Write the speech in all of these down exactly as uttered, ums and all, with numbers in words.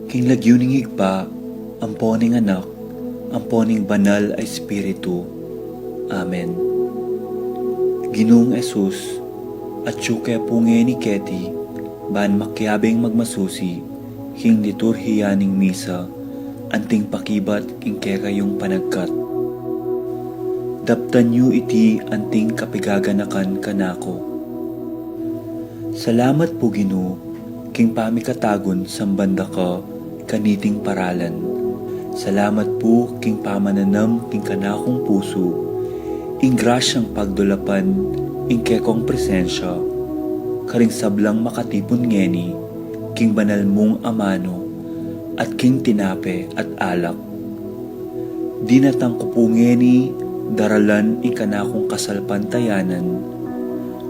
King lagyu ning Ibpa, ampo ning Anak, ampo ning Banal a Espiritu. Amen. Ginung Jesus, atyu ke pu ngeni keti, ban makiabing magmasusi king liturhiya ning misa, anting pakibat king kekayung panagkat. Daptan yu iti anting kapigaganakan kanaku. Salamat pu, Ginu, king pamikatagun samban da ka kaniting paralan. Salamat pu king pamananam king kanakung pusu ing grasyang pagdulapan ing kekong presensya karing sablang makatipun ngeni king banal mung amanu at king tinape at alak. Dinatang ku pu ngeni daralan ing kanakung kasalpantayanan,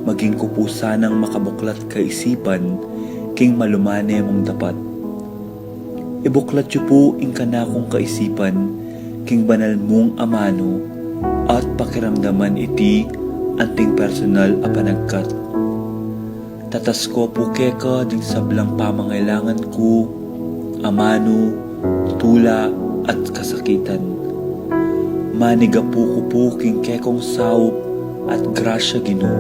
maging ku pu sanang makabuklat kaisipan king malumane mung dapat. Ibuklat yu pu ing kanakung kaisipan king banal mung amanu at pakiramdaman iti anting personal a panagkat. Tatas ku pu keka ding sablang pamangailangan ku, amanu, tula, at kasakitan. Manigapu ku pu king kekong saup at grasya, Ginu,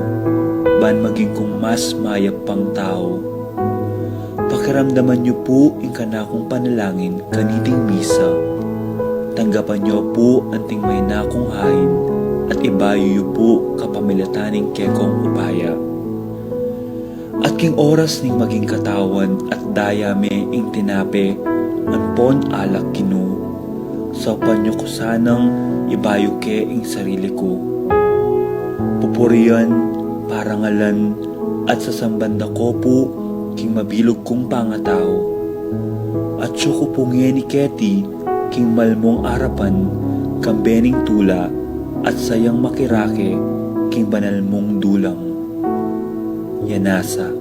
ban maging kung mas mayap pang tau. Pakiramdaman yu pu ing kanakung panalangin kaniting misa. Tanggapan yu pu anting maina kung hain at ibayu yu pu kapamilatan ning kekong upaya. At king oras ning maging katawan at daya me ing tinape ampon alak, Ginu, saupan yu ku sanang ibayu ke ing sarili ku. Pupurian, parangalan, at sasamban da ko pu king mabilug kung pangatau. Atyu ku pu ngeni keti king malmung arapan kambe ning tula at sayang makirake king banal mung dulang. Yanasa.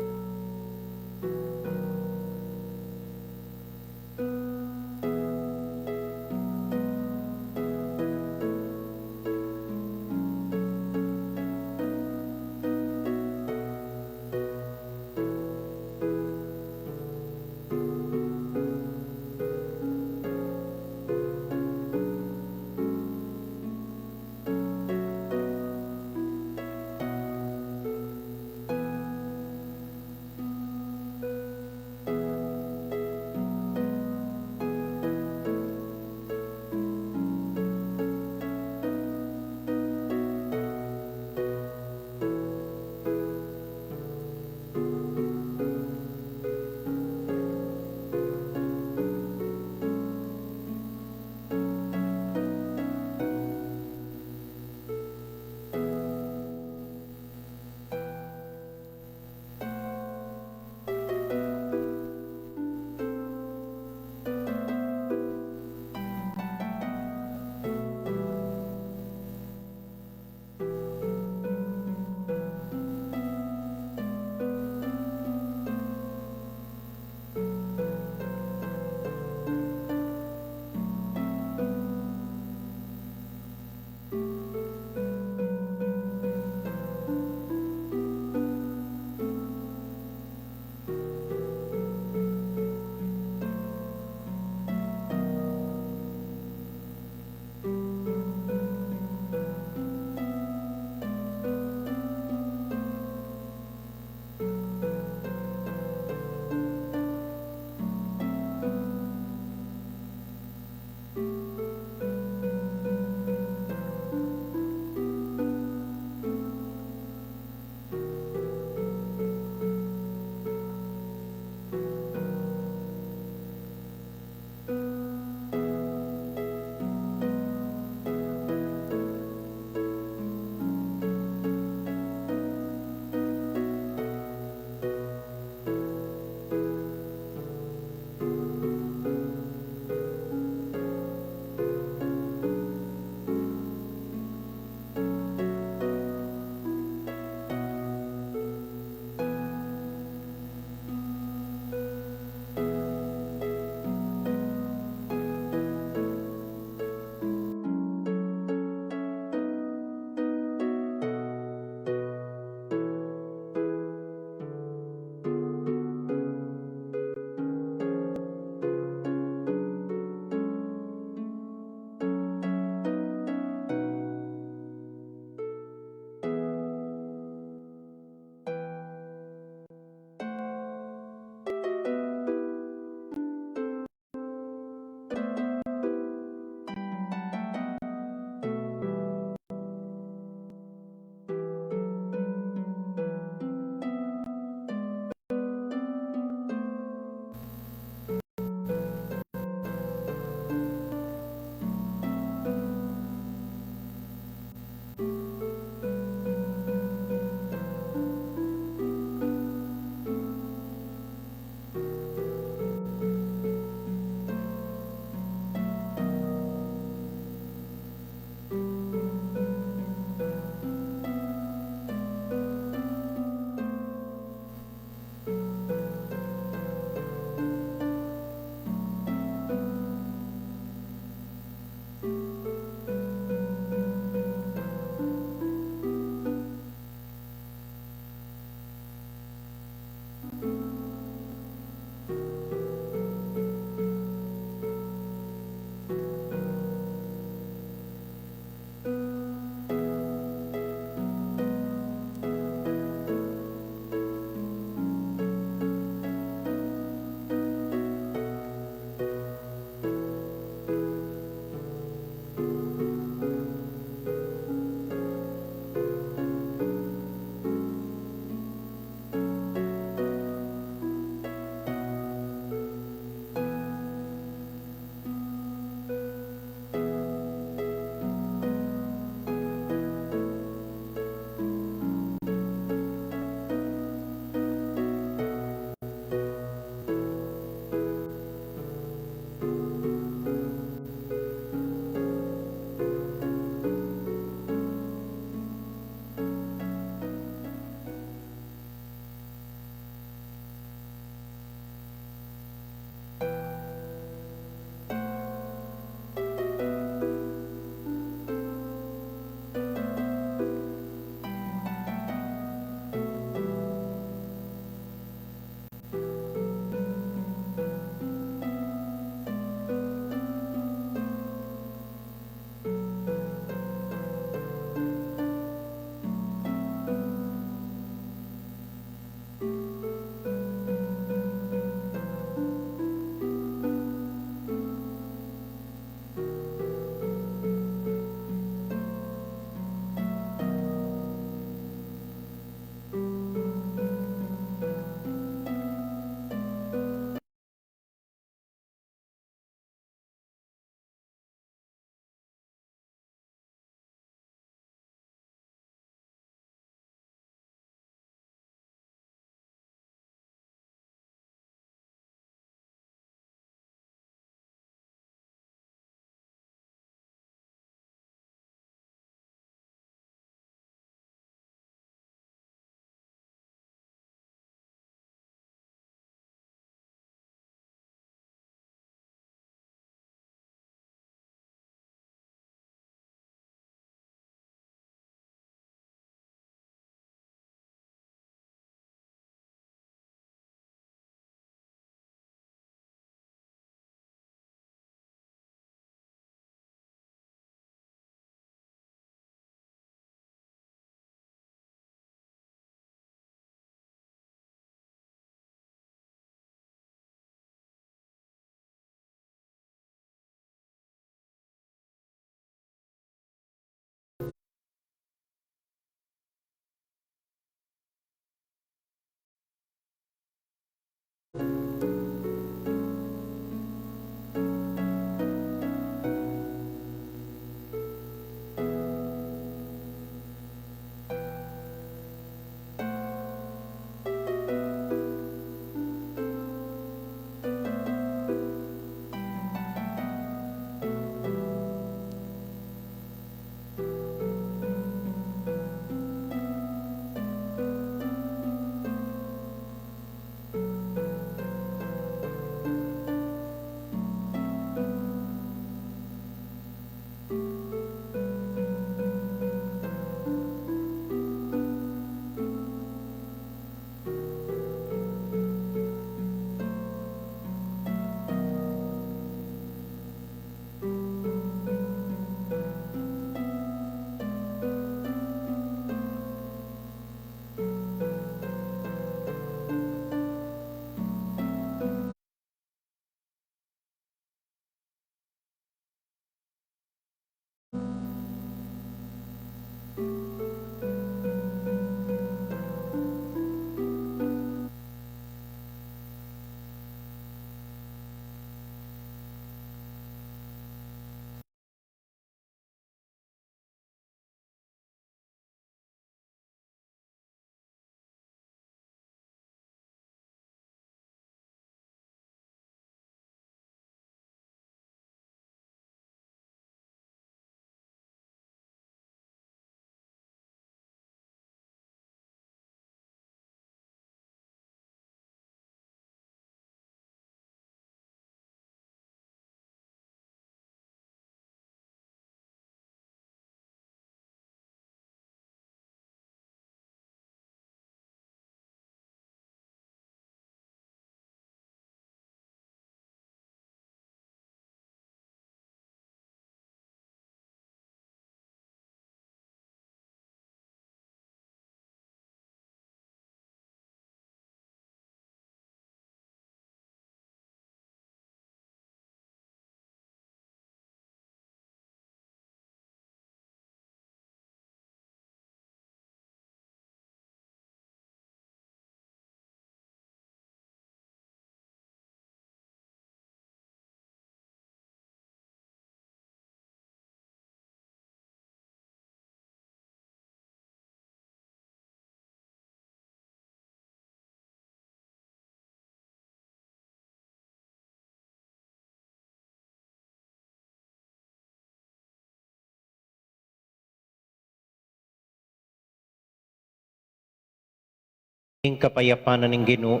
Ing kapayapan ning Ginu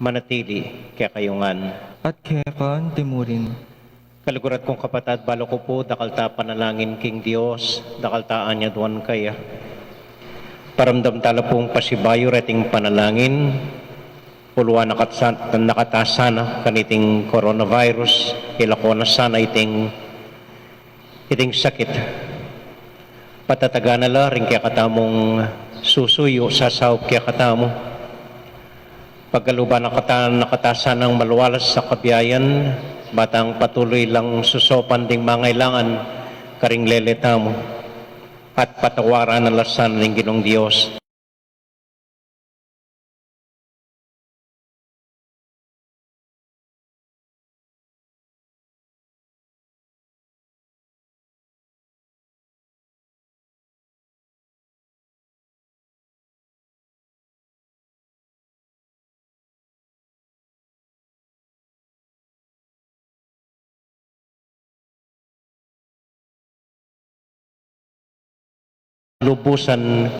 manatili kekayu ngan. At keka naman murin. Kaluguran kung kapatad, balu ku pu, dakal ta panalangin king Dios, dakal ta anyaduan kaya. Paramdam tala pung pasibayu reting panalangin, uluan na kata sana, na kata sana kaniting coronavirus, ilako na sana iting, iting sakit. Patatagan na la ring kekatamung susuyu, sasaup kekatamu. Pagkaluban na kata, na kata sanang malualas a kabiayan, ba tang patuloy lang susopan ding mangailangan karing lele tamu. At patawaran na la sana ning Ginung Dios. Lubusan.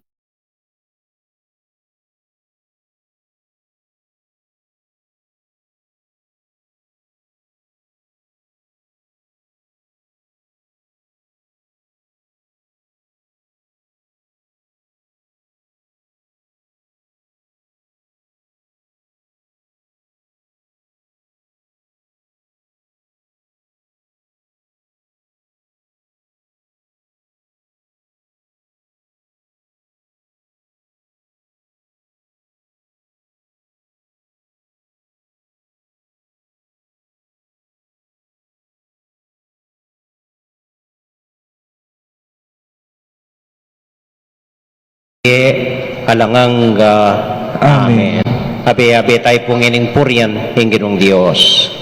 Alang angga. Amen. Amen. Abe, abe tayu pu ngening purian ing Ginung Dios.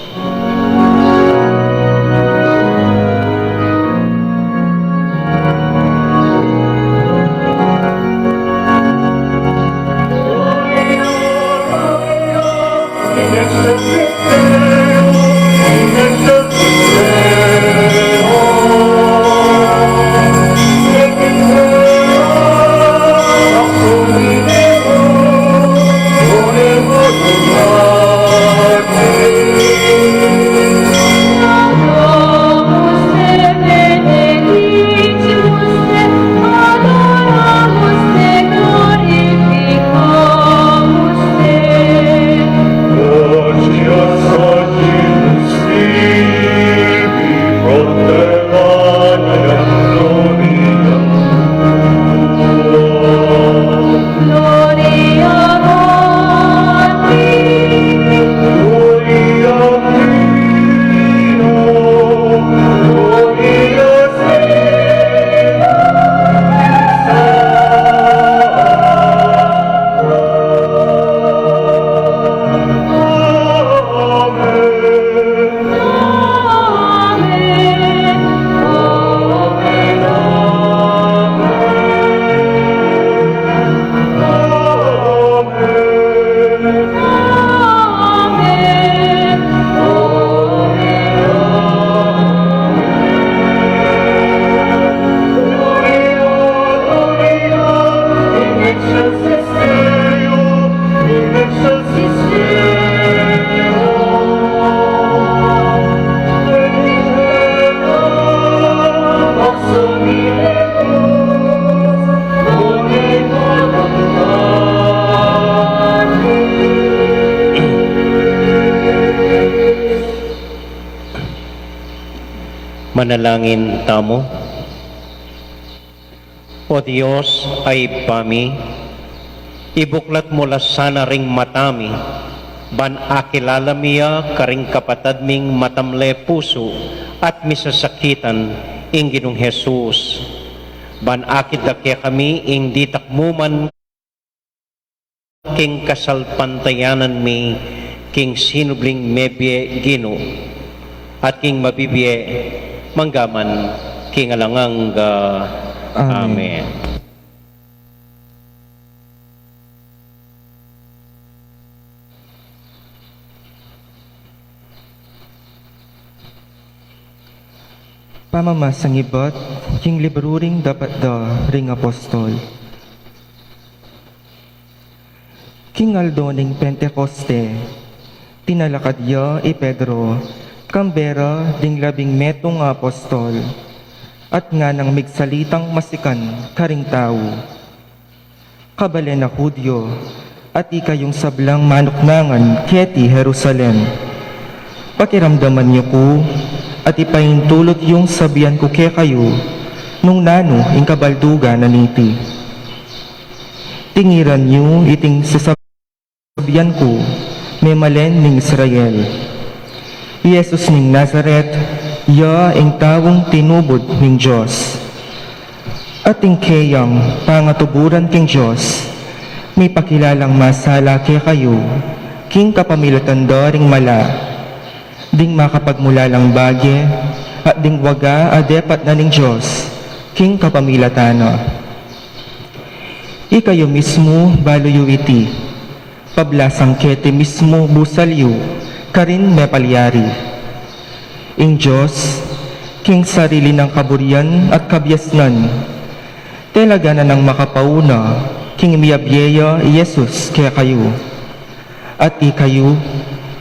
Manalangin tamu. O Dios a Ibpa mi, ibuklat mu la sana ring mata mi, ban akilala mi ya karing kapatad ming matamle pusu at misasakitan, ing Ginung Jesus. Ban akit da kekami ing ditak mu man king kasalpantayanan mi king sinubling mebie Ginu, at king mabibie mangga man king alang angga. Amen. Amen. Pamamasang ibat king libru ring Dapat da ring Apostol. Ing aldo ning Pentecoste, tinalakad ya i Pedro, kambe ra ding labing metung a apostol, at nganang migsalitang masikan karing tau. Kabalen a Judio, at ikayung sablang manuknangan keti Jerusalem. Pakiramdaman yu ku, at ipaintulut yung sabian ku kekayu, nung nanu ing kabaldugan na niti. Tingiran yu iting sasabian ku, memalen ning Israel. I Jesus ning Nazaret, ya ing taung tinubud ning Dios. At ing keyang pangatuburan king Dios, mipakilalang masala kekayu, king kapamilatan da ring mala, ding makapagmulalang bage, at ding waga a depat na ning Dios, king kapamilatan na. Ikayu mismu balu yu iti, pablasang keti mismu busal yu, karin mepalyari. Ing Dios, king sarili nang kaburian at kabiasnan, talaga na nang makapauna, king miyabie ya i Jesus kekayu. At ikayu,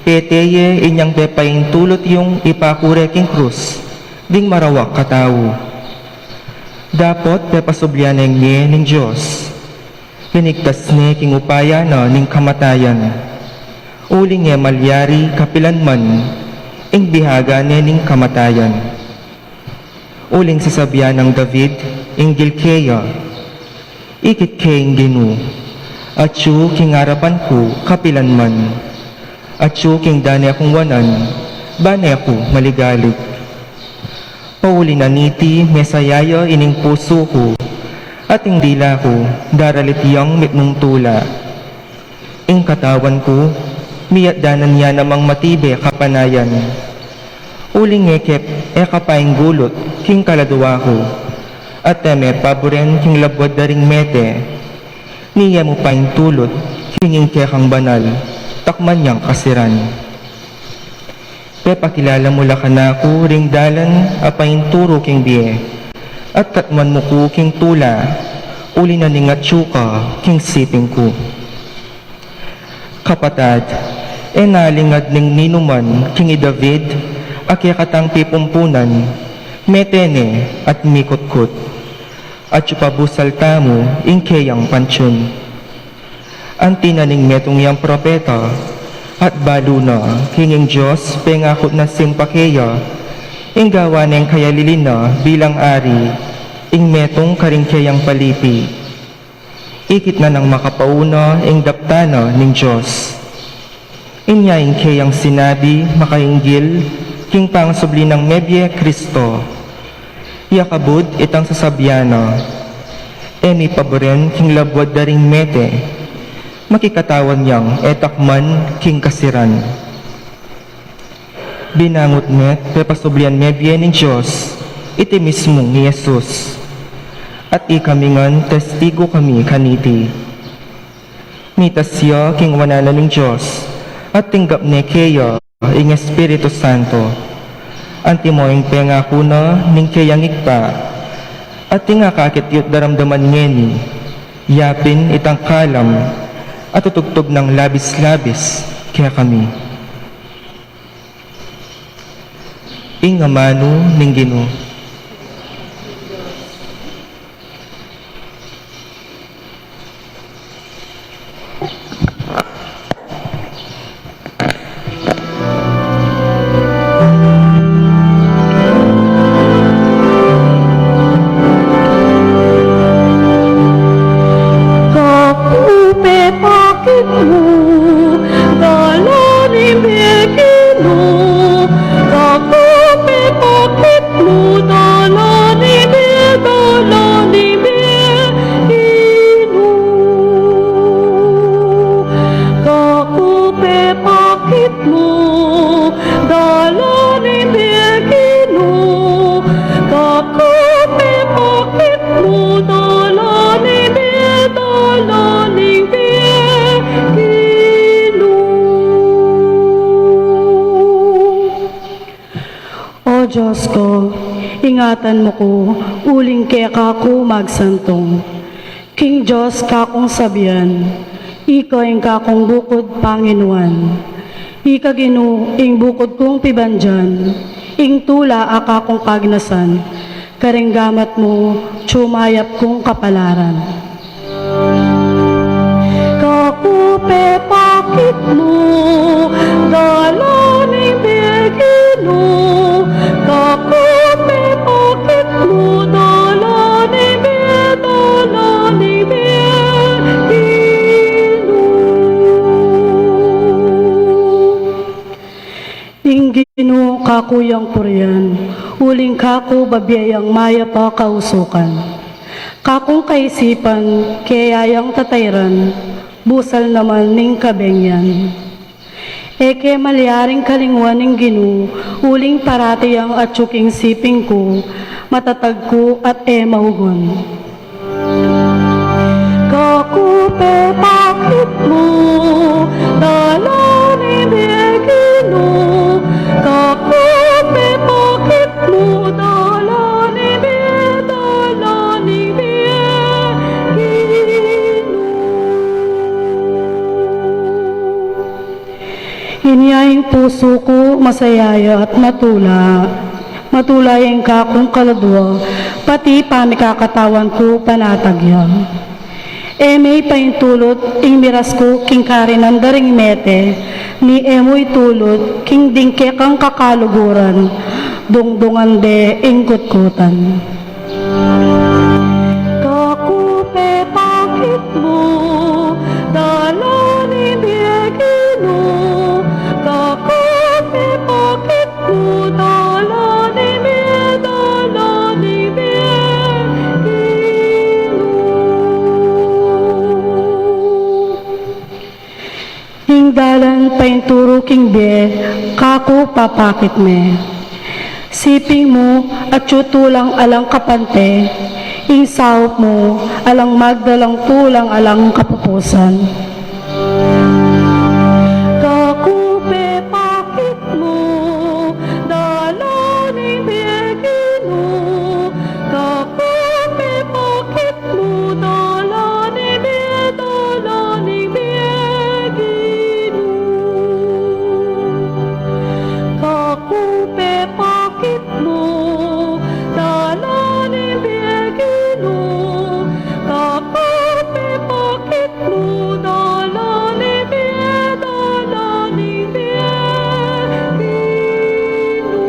pete ye inyang pepaintulut yung ipakure king krus, ding marawak a tau. Dapot pepasublian ne nge ning Dios. Linigtas ne king upaya na ning kamatayan. Uling e malyari kapilan man ing bihaga ne ning kamatayan. Uling sasabian nang David, inggil keya, ikit ke ing Ginu, atyu king arapan ku kapilan man. Atyu king dane kung wanan, bane ku maligalig. Pauli na niti mesaya ya ining pusu ku, at ing dila ku daralit yang mitmung tula. Ing katawan ku, miyatdanan ya namang matibe kapanayan. Uling e ke, e ka pa ing gulut king kaladua ku, at e me paburen king labwad da ring mete. Ni e mu pa ing tulut king ing kekang banal, takman yang kasiran. Pepakilala mu la kanaku ring dalan a painturu king bie, at katmuan mu ku king tula, uli na ning atyu ka king siping ku. Kapatad, e nalingad ning ninuman king i David, a kekatang pipumpunan, mete ne at mikutkut. Atyu pa busal tamu ing keyang pantiun. Anti na ning metung yang propeta, at balu na king ing Dios pengaku na simpa keya, ing gawa neng kayalili na bilang ari, ing metung karing keyang palipi. Ikit na nang makapauna ing daptan na ning Dios. Inya ing keyang sinabi makainggil king pangasubli nang mebie Kristo. Yakabud itang sasabian na, e mi paburen king labwad da ring mete, makikatawan yang e takman king kasiran. Binangut me't pepasublian mebie ning Dios, iti mismung i Jesus. At ikami ngan testigu kami kaniti. Mitas ya king wanan na ning Dios, at tinggap ne keya ing Espiritu Santo. Antimo ing pengaku na ning keyang Ibpa, at ing akakit yu't daramdaman ngeni, yapin itang kalam, at tutugtug nang labis-labis kekami. Ing amanu ning Ginu. Kaku pepakit mu, dalan ning bie Ginu. Kaku pepakit mu, dalan ning bie, dalan ning bie Ginu. Kaku pepakit mu, dalan ning bie Ginu. Kaku pepakit mu, dalan ning bie, dalan ning bie Ginu. O Dios ku, ingatan mu ku, uling keka ku magsantung. King Dios kakung sabian, Ika ing kakung bukud panginuan. Ika Ginu ing bukud kung pibandian, ing tula a kakung pagnasan, karing gamat mu, atyu mayap kung kapalaran. Kaku pepakit mu, dalan ning bie Ginu. Kaku pepakit mu, dalan ning bie, dalan ning bie Ginu. Ing Ginu kaku yang purian, uling kaku babie yang mayap a kausukan. Kakung kaisipan, keya yang tatairan, busal naman ning kabengian. E ke malyaring kalinguan ing Ginu, uling parati yang atyu king siping ku, matatag ku at e maugun. Kaku pepakit mu, dalan ning bie Ginu. Kaku pepakit mu, dalan ning bie, dalan ning bie Ginu. Inya ing pusu ku masaya ya at matula. Matula ya ing kakung kaladua, pati pamikakatawan ku panatag ya. E me paintulut ing miras ku king karinan da ring mete, ni e mu itulut king ding kekang kakaluguran, dungdungan de ing kutkutan. Kaku pepakit mu, dalan ning bie Ginu. Kaku pepakit mu, dalan ning bie, dalan ning bie Ginu. Ing dalan painturu king bie, kaku papakit me. Siping mu, atyu tulang alang kapante, ing saup mu, alang magdalang tulang alang kapupusan. Kaku pepakit mu, dalan ning bie Ginu. Kaku pepakit mu, dalan ning bie, dalan ning bie Ginu. Kaku pepakit mu, dalan ning bie Ginu. Kaku pepakit mu, dalan ning bie, dalan ning bie Ginu.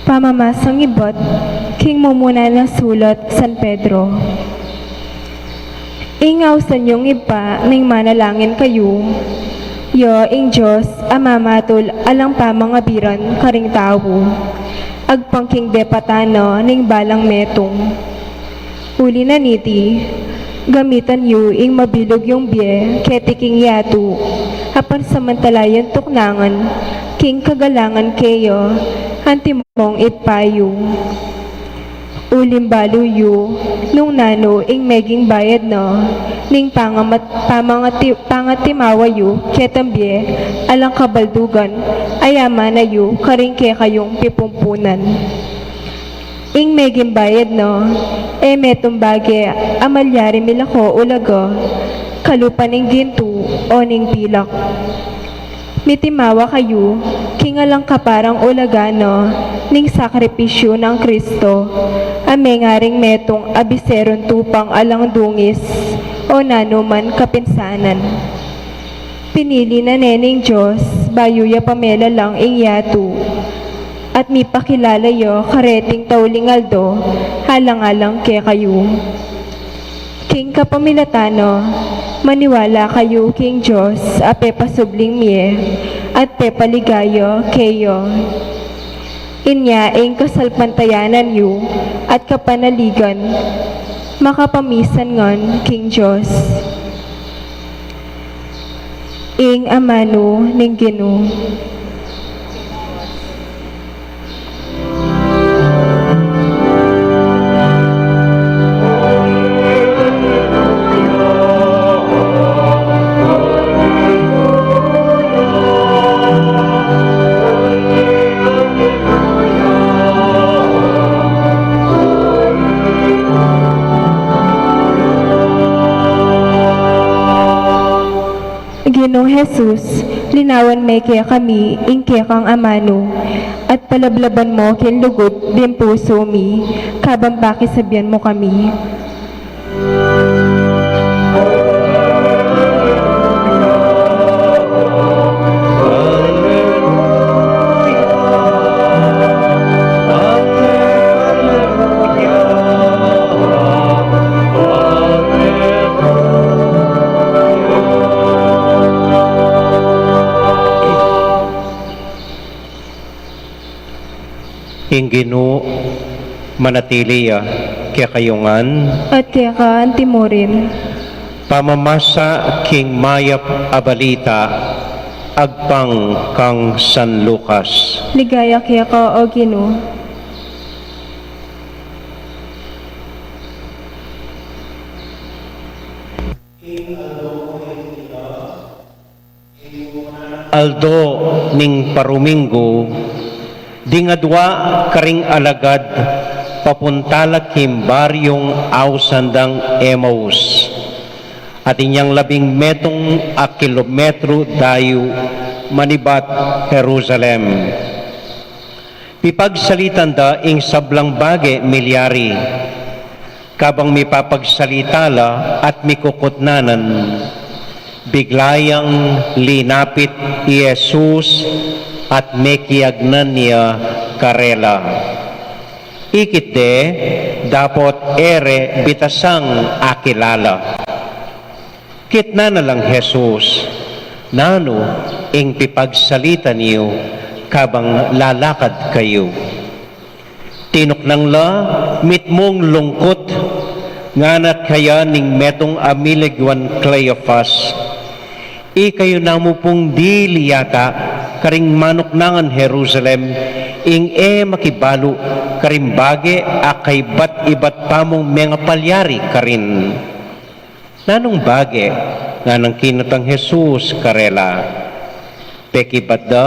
Pamamasang ibat king mumuna nang sulat San Pedro. Ing ausan yung Ibpa, ning manalangin kayu, ya ing Dios a mamatul alang pamangabiran karing tau, agpang king depatan na ning balang metung. Uli na niti, gamitan yu ing mabilug yung bie keti king yatu, a pansamantalayan tuknangan king kagalangan keya antimong Ibpa yu. Uling balu yu nung nanu ing meging bayad na ning pangamat-, pamangati-, pangatimawa yu ketang bie alang kabaldugan a yamana yu karing kekayung pipumpunan. Ing meging bayad na, e metung bage a malyari milako ulaga, kalupa ning gintu o ning pilak. Mitimawa kayu king alang kaparang ulaga na ning sakripisyu nang Kristo, a mengaring metung a biserung tupang alang dungis o nanuman kapinsanan. Pinili na ne ning Dios bayu ya pamelalang ing yatu, at mipakilala ya kareting tauling aldo alang-alang kekayu. King kapamilatan na, maniwala kayu king Dios a pepasubling mie at pepaligaya keya. Inya ing kasalpantayanan yu at kapanaligan makapamisan ngan king Dios. Ing amanu ning Ginu. Jesus, linawan me kekami ing kekang amanu, at palablaban mu king lugud ding pusu mi, kabang pakisabyan mu kami. Ing Ginu manatili ya kekayu ngan. At keka antimurin. Pamamasa king mayap a balita agpang kang San Lucas. Ligaya keka, O Ginu. Aldo ning paruminggu, ding adwa karing alagad papunta la king baryung ausan dang Emmaus, at inyang labing metung a kilometru dayu manibat Jerusalem. Pipagsalitan da ing sablang bage milyari. Kabang mipapagsalita la at mikukutnanan, bigla yang linapit i Jesus at mekiagnan ya karela. Ikit de, dapot e re bitasang akilala. Kitnan na lang Jesus, "Nanu ing pipagsalitan yu kabang lalakad kayu?" Tinuknang la mitmung lungkut, ngana kaya ning metung a miligwan Cleofas, "Ikayu namu pung dili yata karing manuknangan Jerusalem ing e makibalu karing bage a kaibat-ibat pa mung mengapalyari karin?" "Nanung bage?" nganang kinutang Jesus karela. Pekibat da,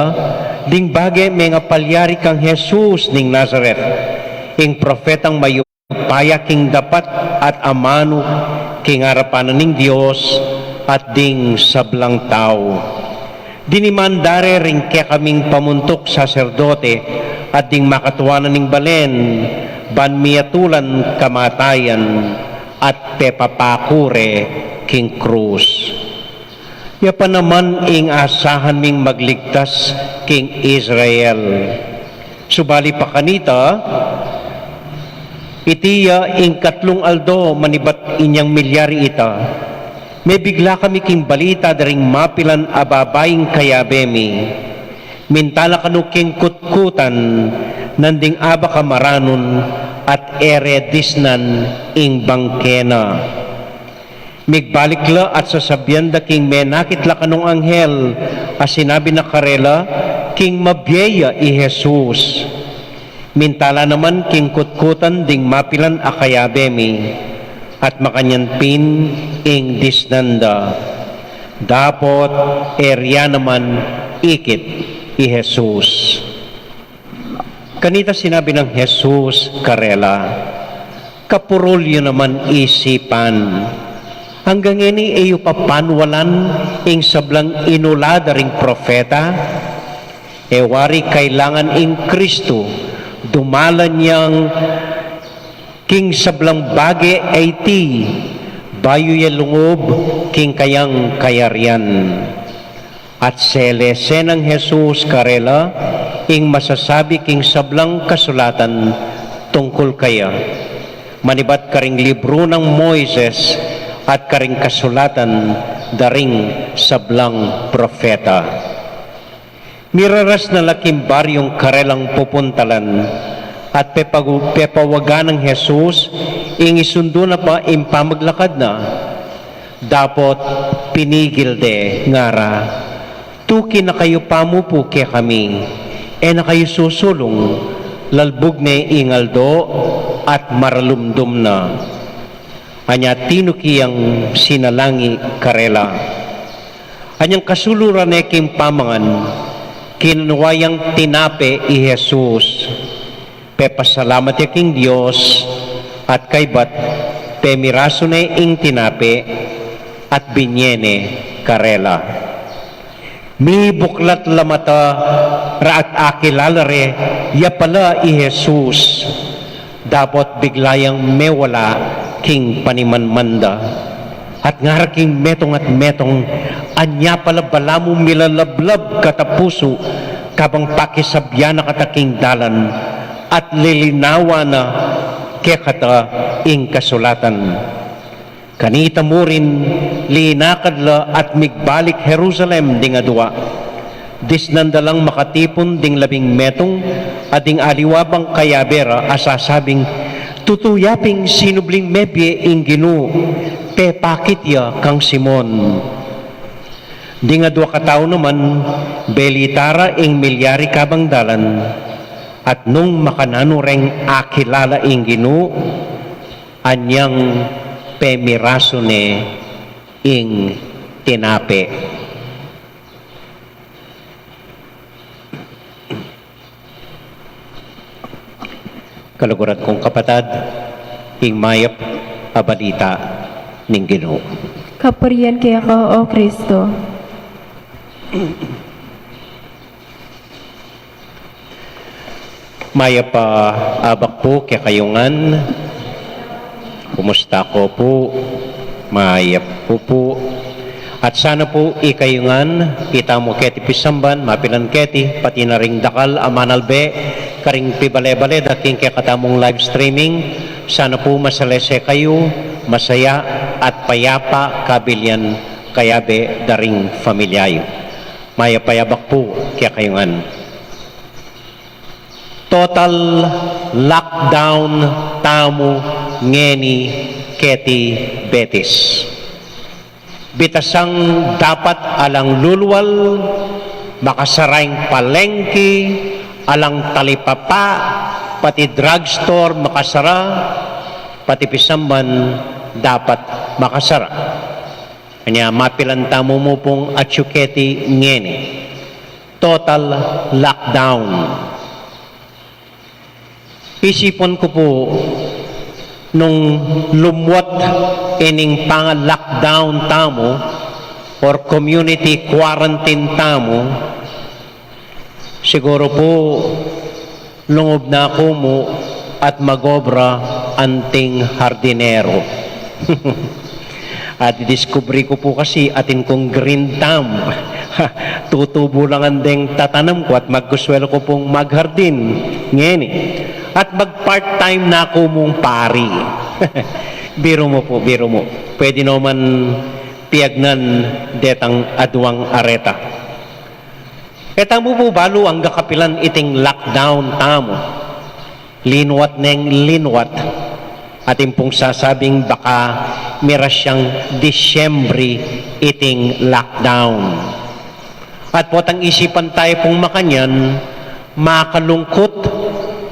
"Ding bage mengapalyari kang Jesus ning Nazaret, ing propetang mayupaya king dapat at amanu king arapan na ning Dios at ding sablang tau. Diniman da re ring kekaming pamuntuk saserdote at ding makatua na ning balen, ban miyatulan kamatayan at pepapaku re king krus. Ya pa naman ing asahan ming magligtas king Israel. Subali pa kanita, iti ya ing katlung aldo manibat inyang milyari ita, mebigla kami king balita da ring mapilan a babaing kayabe mi. Minta la kanu king kutkutan nanding abak a maranun at e re disnan ing bangke na." Migbalik la at sasabian da king menakit la kanung anghel a sinabi na karela king mabie ya i Jesus. Minta la naman king kutkutan ding mapilan a kayabe mi, at makanyan pin ing disnan da. Dapot e rya naman ikit i Jesus. Kanita sinabi nang Jesus karela, "Kapurul yu naman isipan. Anggang ngeni e yu pa panwalan ing sablang inula da ring propeta? E wari kailangan ing Kristu dumalan yang king sablang bage a iti, bayu ya lungub king kayang kayarian." At selese nang Jesus karela ing masasabi king sablang kasulatan tungkul kaya, manibat karing libru nang Moises at karing kasulatan da ring sablang propeta. Miraras na la king baryung karelang pupuntalan, at pepagu-, pepawagan nang Jesus ing isundu na pa ing pamaglakad na. Dapot pinigil de, ngara, "Tuki na kayu pamupu kekami, e na kayu susulung, lalbug ne ing aldo at maralumdum na." Anya tinuki yang sinalangi karela. Anyang kasulu ra ne king pamangan, kinanua yang tinape i Jesus, pepasalamat ya king Dios, at kaybat pemirasu ne ing tinape at binye ne karela. Mibuklat la mata ra at akilala re ya pala i Jesus. Dapot bigla yang mewala king panimanman da. At ngara king metung at metung, anya pala balamu milalablab kata pusu, kabang pakisabyan na kata king dalan, at lilinawan na kekata ing kasulatan. Kanita murin, linakad la at migbalik Jerusalem ding adua. Disnan da lang makatipun ding labing metung, at ding aliwa bang kayabe ra a sasabing, "Tutu ya ping sinubling mebie ing Ginu, pepakit ya kang Simon." Ding adua katau naman, belita ra ing milyari kabang dalan, at nung makananu reng akilala ing Ginu, anyang pemirasu ne ing tinape. Kaluguran kung kapatad, ing mayap a balita ning Ginu. Kapurian keka, O Kristo. Mayap a abak pu kekayu ngan. Kumusta ko pu? Mayap ku pu. At sana pu ikayu ngan, itamu keti pisamban, mapilan keti, pati na ring dakal a manalbe karing pibale-bale da king kekatamung live streaming, sana pu masalese kayu, masaya at payapa kabilian kayabe da ring familia yu. Mayap a abak pu kekayu ngan. Total lockdown tamu ngeni keti Betis. Bitasang dapat alang lulual, makasara ing palengki, alang talipapa, pati drugstore makasara, pati pisamban dapat makasara. Anya mapilan tamu mu pung atyu keti ngeni. Total lockdown. Isipun ku pu, nung lumwat ining panga-lockdown tamu or community quarantine tamu, siguru pu lungub na ku mu at mag-obra anting hardinero. At diskubri ku pu kasi atin kung green thumb. Tutubu lang deng tatanam ku at magkuswel ku pung maghardin ngeni. At mag-part-time na ku mung pari. Biru mu pu, biru mu. Pwede naman piyagnan detang aduang areta. E tamu pu balu angga kapilan iting lockdown tamu. Linuat neng linuat. Atin pung sasabing baka mira siyang Disyembre iting lockdown. At potang isipan tayu pung makanyan, makalungkut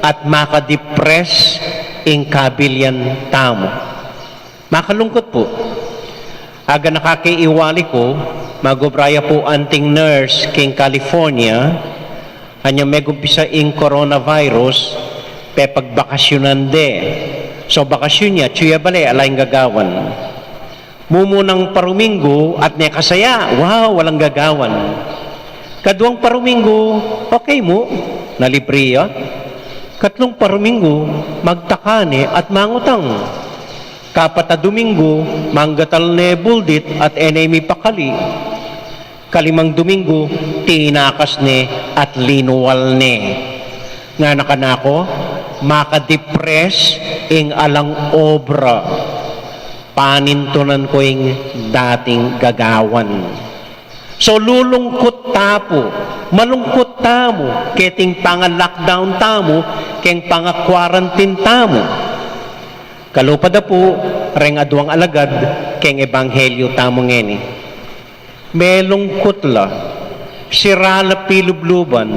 at makadepress ing kabilian tamu. Makalungkut pu. Aga na kaki iwali ku, mag-obra ya pu anting nurse king California, anya megumpisa ing coronavirus, pepagbakasyunan de. So bakasyun ya, atyu ya bale, ala ing gagawan. Mumunang paruminggu at ne kasaya, wow, alang gagawan. Kaduang paruminggu, okay mu, nalibri ya. Katlung paruminggu, magtaka ne at mangutang. Kapat a Duminggu, manggatal ne buldit at e ne mipakali. Kalimang Duminggu, tinakas ne at linual ne. Ngana kanaku, makadepress ing alang obra. Panintunan ku ing dating gagawan. So lulungkut ta pu, malungkut tamu, keting panga-lockdown tamu, keng panga-quarantine tamu. Kalupa da pu, reng aduang alagad, keng ebanghelyu tamu ngeni. Melungkut la, sira la pilubluban,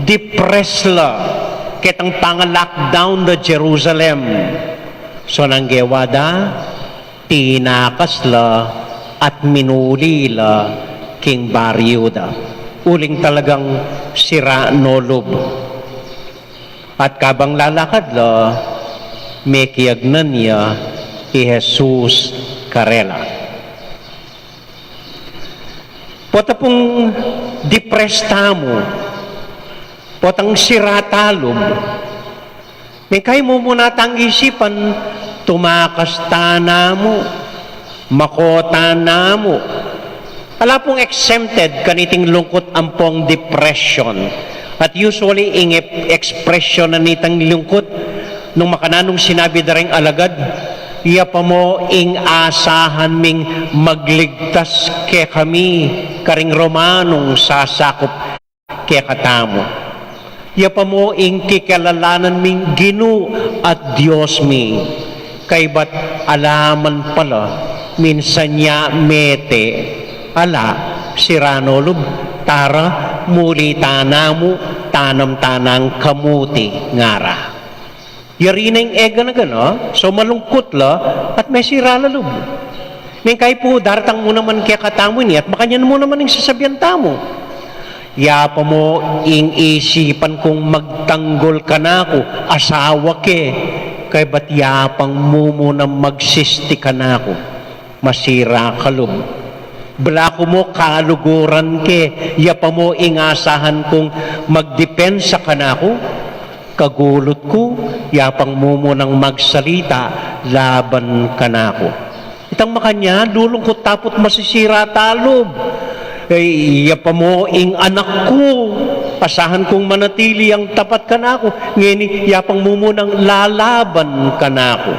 depress la, ketang panga-lockdown da Jerusalem. So nanu ing gewa da, tinakas la at minuli la king baryu da. Uling talagang sira no lub. At kabang lalakad la, mekiagnan ya i Jesus karela. Pota pung depressed tamu, potang sira talub, mengkai mumuna tang isipan, tumakas ta namu, mako ta namu. Ala pung exempted kaniting lungkut ampong depression. At usually, ing ep-, expression na nitang lungkut, nung makananung sinabi da ring alagad, "Iya pa mo ing asahan ming magligtas kekami karing Romanung sasakup kekatamu. Iya pa mo ing kikilalanan ming Ginu at Dios mi, kaybat ala man pala, minsan ya mete, ala, sira no lub, tara, muli ta namu, tanam ta nang kamuti," ngara. Yari na ing egana-gana, so malungkut la, at mesira la lub. Mengkai pu, daratang mu naman kekatamu ini, at makanyan mu naman ing sasabian tamu. "Iya pa mo ing isipan kung magtanggol kanaku, asawa ke, kaybat iya pang mumunang magsisti kanaku, masira ka lub. Balaku mo kaluguran ke, iya pa mo ing asahan kung magdepensa kanaku, kagulut ku, iya pang mumunang magsalita laban kanaku." Itang makanyan, lulungkut ta pu't masisira ta lub. Eh, iya pa mo ing anak ku, asahan kung manatili yang tapat kanaku, ngeni iya pang mumunang lalaban kanaku.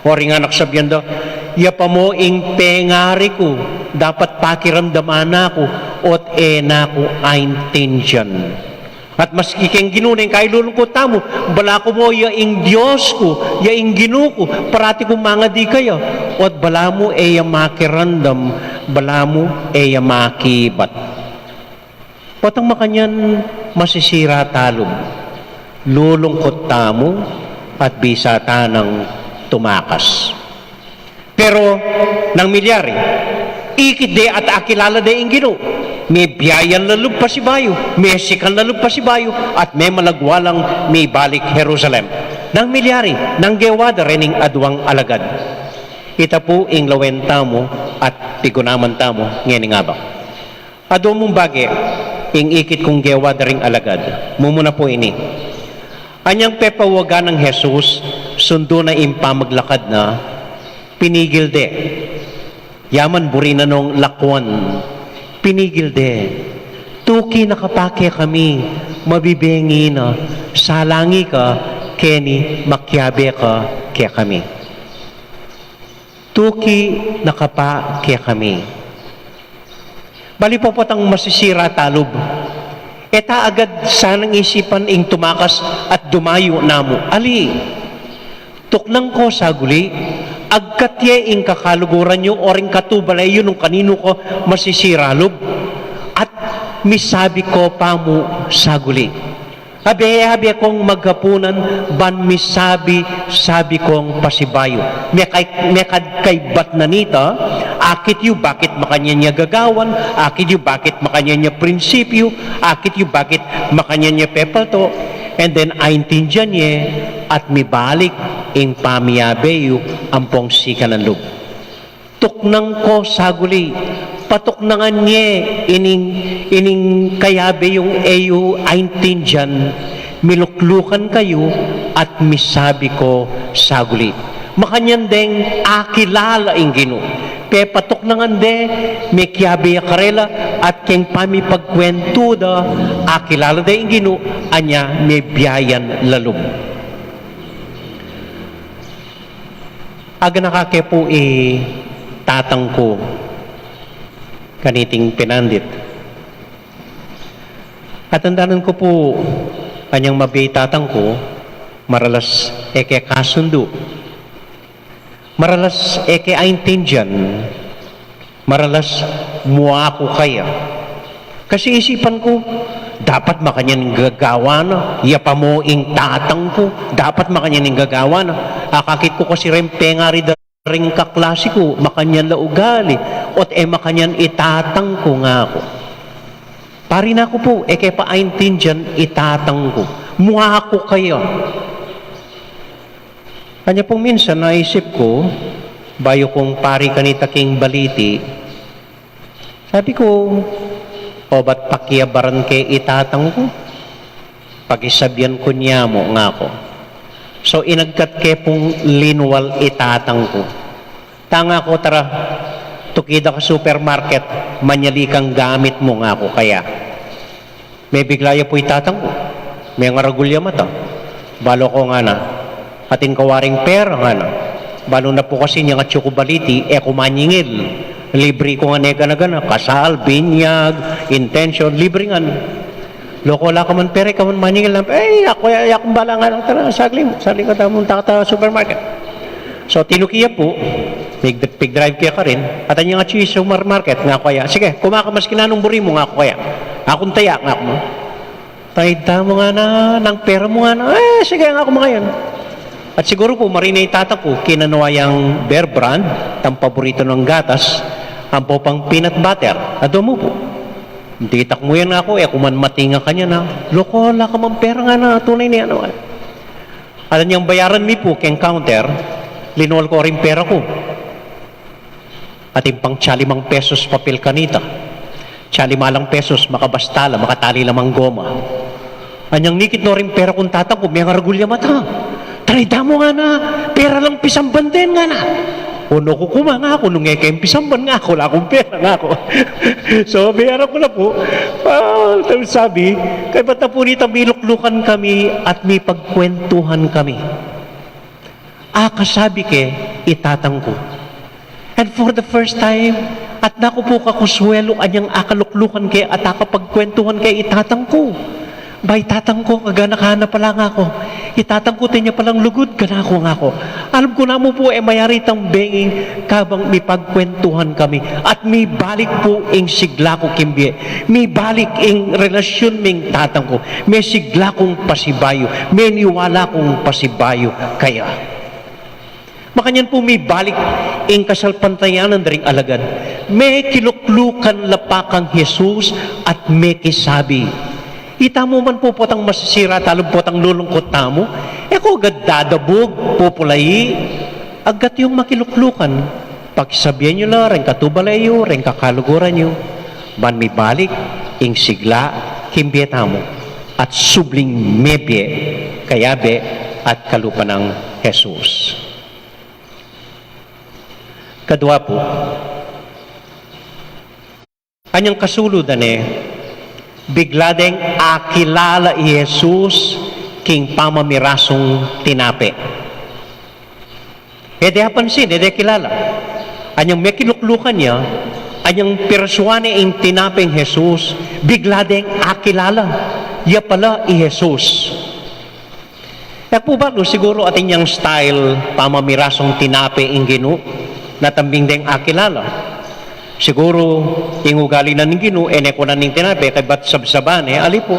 O ring anak sabian da, "Iya pa mo ing pengari ku, dapat pakiramdaman na ku, o't e na ku aintindian." At maski keng Ginu, neng kailulungkut tamu, "Balaku mo iya ing Dios ku, iya ing Ginu ku, parati kung mangadi kaya," o't balamu e ya makiramdam, balamu e ya makibat. Potang makanyan, masisira ta lub, lulungkut tamu, at bisa ta nang tumakas. Pero nang milyari, ikit de at akilala de ing Ginu, mebiayan la lub pasibayu, mesikan la lub pasibayu, at memalagwa lang mibalik Jerusalem. Nang milyari, nang gewa da rening aduang alagad. Ita pu ing lawen tamu at pigunaman tamu ngening abak. Adu mung bage ing ikit kung gewa da ring alagad. Mumuna pu ini. Anyang pepawagan nang Jesus, sundu na ing pamaglakad na, pinigil de. Ya man buri na nong lakwan, pinigil de. "Tuki na ka pa kekami, mabibengi na, salangi ka, keni makiabe ka kekami." Tuki na ka pa kekami. Bali pu, potang masisira ta lub, e ta agad sanang isipan ing tumakas at dumayu namu. Ali, tuknang ko saguli, agkat ye ing kakaluguran yu o ring katubale yu nung kaninu ko masisira lub, at misabi ko pa mu saguli. Abe-abe kong maghapunan, ban misabi-sabi kong pasibayu. Mekad-, mekad kaybat na nita, akit yu bakit makanyan ya gagawan, akit yu bakit makanyan ya prinsipyu, akit yu bakit makanyan ya pepalto, and then aintindian ye, at mibalik ing pamiabe yu ampong sikanan lub. Tuknang ko saguli, patuknangan ye ining, ining kayabe yung e yu aintindian, miluklukan kayu at misabi ko saguli. Makanyan deng akilala ing Ginu. Pepatuknangan de, mekiabe ya karela, at keng pamipagkwentu da, akilala de ing Ginu, anya mebiayan la lub. Aganaka ke pu i tatang ku kaniting pinandit. Atandanan ku pu, anyang mabie i tatang ku, maralas e ke kasundu. Maralas e ke aintindian. Maralas, mua ku kaya. Kasi isipan ku, dapat makanyan ing gagawa na, ya pa mu ing tatang ku, dapat makanyan ing gagawa na. Akakit ku kasi ring pengari da ring kaklasi ku, makanyan la ugali, o't e makanyan i tatang ku, ngaku. Pari, naku pu, e ke pa aintindian i tatang ku. Mua ku kaya. Kanya pung minsan naisip ku, bayu kung pari kanita king baliti, sabi ku, O ba't pakiabaran ke i tatang ku? Pakisabian ku ne mu, ngaku. So, inagkat ke pung linwal i tatang ku. Tanga ku, tara, tukida ka supermarket, manyali kang gamit mu, ngaku kaya. Mebigla ya pu i tatang ku. Mengaragul ya mata. Balu ku, ngana. Atin ka waring pera, ngana. Balu na pu kasi ning atyu ku baliti, e ku manyingil. Libri ku ngan e gana-gana, kasal, binyag, intention, libri ngan. Loko, ala ka man pera, e ka man manyingil. E, aku, aku bala, ngana. Tara, sagli mu, sagli ka, tara, munta ka ta supermarket. So, tinuki ya pu, pig-, pigdrive ke karin, at anyang atyu i supermarket, ngaku kaya. Sige, kuma ka maski nanung buri mu, ngaku kaya. Akun taya, ngaku mu. Tayda mu, ngana, nang pera mu, ngana. E, sige, ngaku, makanyan. At siguru pu, marine i tatang ku, kinanu yang Bear Brand, tang paburitu nang gatas, ampo pang peanut butter. Adwa mu pu. Ditak mu yan, ngaku, e ku man matinga kanyan. Loko, ala ka man pera, ngana, tunay ne, ngana. At anyang bayaran mi pu keng counter, linwal ku ring pera ku. Atin pang tsalimang pesos papel kanita. Tsalima lang pesos, makabasta la, makatali la mang goma. Anyang nikit no ring pera kung tatang ku, mengaragul ya mata. Tayda mu, ngana, pera lang pisamban den, ngana. Onu ku kuma, ngaku, nung e ke pisamban, ngaku, ala kung pera, ngaku. So, bayaran ku la pu. Ah, tapos sabi, kaybat na pu nita, miluklukan kami at mipagkwentuhan kami. Akasabi ke i tatang ku. And for the first time, at naku pu kakuswelu anyang akaluklukan ke at akapagkwentuhan ke i tatang ku. Ba, i tatang ku, kaganakan na pala, ngaku. I tatang ku, atin ya palang lugud kanaku, ngaku. Alam ku namu pu, e mayari tang benging kabang mipagkwentuhan kami. At mibalik pu ing sigla ku king bie. Mibalik ing relasyun ming tatang ku. Mesigla kung pasibayu. Meniwala kung pasibayu kaya. Makanyan pu mibalik ing kasalpantayanan da ring alagad. Mekiluklukan la pa kang Jesus at mekisabi. Ita mu man pu potang masisira tamu, potang lulungkut tamu, e ko agad dadabug, pupulai, agad yung makiluklukan. Pakisabian yu la ring katubale yu, ring kakaluguran yu. Ban mibalik ing sigla king bie tamu. At subling mebie, kayabe, at kalupa nang Jesus. Kadua pu, anyang kasulu da ne, bigla deng akilala i Jesus king pamamirasung tinape. E de apansin, e de kilala. Anyang mekiluklukan ya, anyang pirasuan ne ing tinape ing Jesus, bigla deng akilala. Ya pala i Jesus. E ku pu balu, siguru atin yang style pamamirasung tinape ing Ginu, na tambing deng akilala. Siguru ing ugali na ning Ginu, e ne kunan ing tinape, kaybat sabsaban ne, ali pu.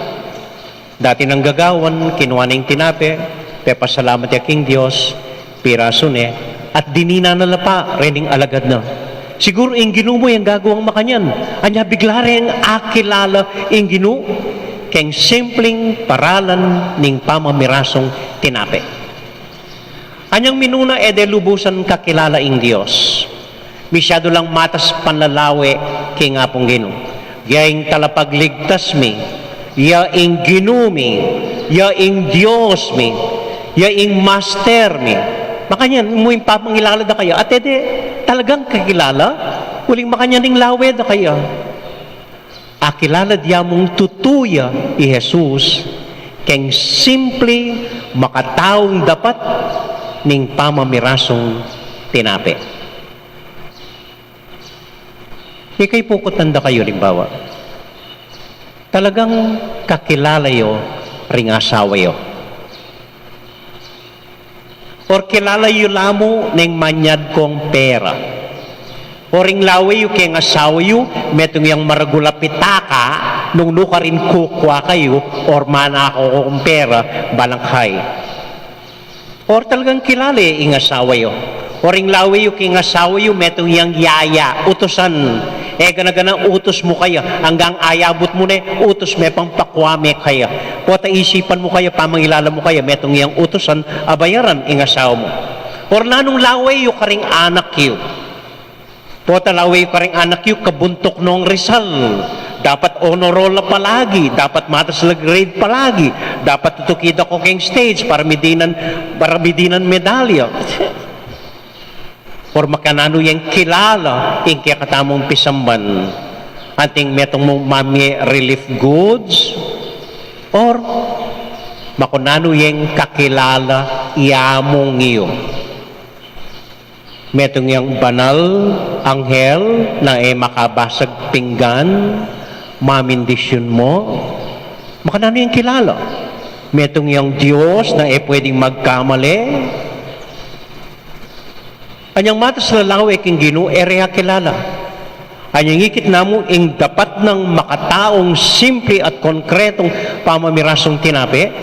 Dati nang gagawan, kinua ne ing tinape, pepasalamat ya king Dios, pirasu ne, at dinina na la pa rening alagad na. Siguru ing Ginu mu yang gagawang makanyan, anya bigla reng akilala ing Ginu, keng simpling paralan ning pamamirasung tinape. Anyang minuna, e de lubusan kakilala ing Dios. Misyadu lang matas panlalawe king Apung Ginu. Ya ing talapagligtas mi, ya ing Ginu mi, ya ing Dios mi, ya ing Master mi. Makanyan mu ing pamangilala da kaya. At e de talagang kakilala, uling makanyan ing lawe da kaya. Akilala da mung tutu ya i Jesus, keng simpli makataung dapat ning pamamirasung tinape. Ikayu pu, kutnan da kayu, alimbawa, talagang kakilala yu ring asawa yu. Or kilala yu la mu neng manyad kong pera. Or ing lawe yu keng asawa yu, metung yang maragul a pitaka, nung nukarin kukua kayu, or manakaw kong pera, balang kai. Or talagang kilala ing asawa yu. Or ing lawe yu keng asawa yu, metung yang yaya, utusan. E gana-gana utus mu kaya, anggang ayabut mu ne, utus me pang pakua me kaya. Pota isipan mu kaya, pamangilala mu kaya, metung yang utusan, abayaran ing asawa mu. Or nanung lawe yu karing anak yu. Pota lawe yu karing anak yu, kabuntuk nong Rizal. Dapat honor roll la palagi, dapat matas la grade palagi, dapat tutuki da ku keng stage para mi dinan, para mi dinan medalya. Or makananu yang kilala ing kekatamung pisamban? Anting metung mung mamie relief goods? Or makananu yang kakilala ya mung yu? Metung yang banal, anghel, na e makabasag pinggan, mamindisyun mu? Makananu yang kilala? Metung yang Dios na e pwedeng magkamali? Anyang matas lalawe king Ginu, e re akilala. Anyang ikit namu ing dapat nang makataung simple at konkretong pamamirasung tinape,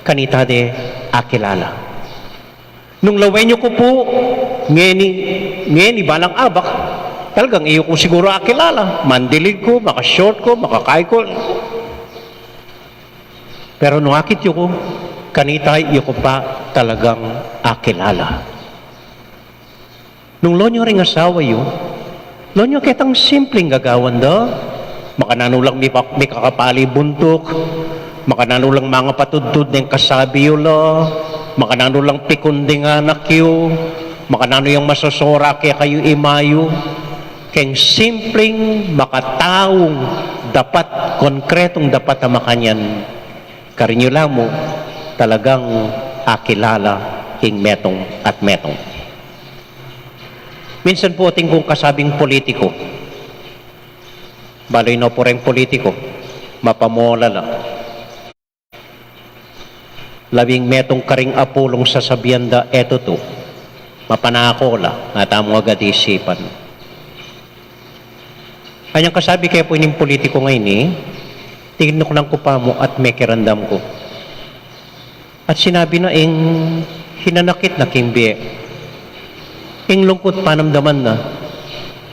kanita de akilala. Nung lawen yu ku pu, ngeni, ngeni balang abak, talagang e yu ku siguru akilala. Mandilig ku, maka-short ku, makakai ku. Pero nung akit yu ku, kanita yu ku pa talagang akilala. Nung lon yu ring asawa yu, lon yu ketang simpleng gagawan da, makananu lang mi-, mikakapali buntuk, makananu lang mangapatudtud deng kasabi yu la, makananu lang pikun deng anak yu, makananu yang masosora kekayu ima yu, keng simpleng makataung dapat, konkretong dapat a makanyan, karin yu la mu talagang akilala ing metung at metung. Minsan pu atin kung kasabing politiku, balu yu no pu reng politiku, mapamola la. Labing metung karing apulung sasabian da e tutu, mapanako la, nga tamung agad isipan. Anyang kasabi ke pu ining politiku ngeni, tinuknang ku pa mu at mekiramdam ku. At sinabi na ing hinanakit na king bie. Ing lungkut panamdaman na.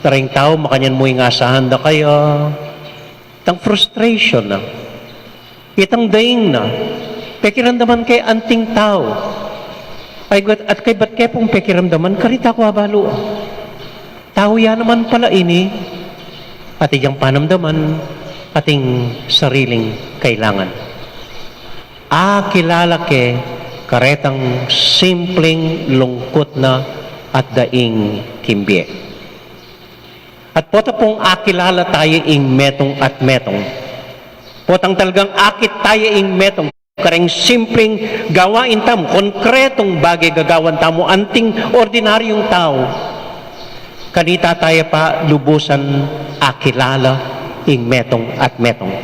Karing tau, makanyan mu ing asahan da kaya. Tang frustration na. Itang daing na. Pekiramdaman ke anting tau. Ay, at kaybat ke pung pekiramdaman, karita ku abalu. Tau ya naman pala ini. At iyang panamdaman, ating sariling kailangan. Akilala ke karetang simpleng lungkut na at daing king bie. At pota pung akilala tayu ing metung at metung. Potang talagang akit tayu ing metung. Kareng simpleng gawain tamu, konkretong bage gagawan tamu, anting ordinaryung tau. Kanita taya pa lubusan akilala ing metung at metung.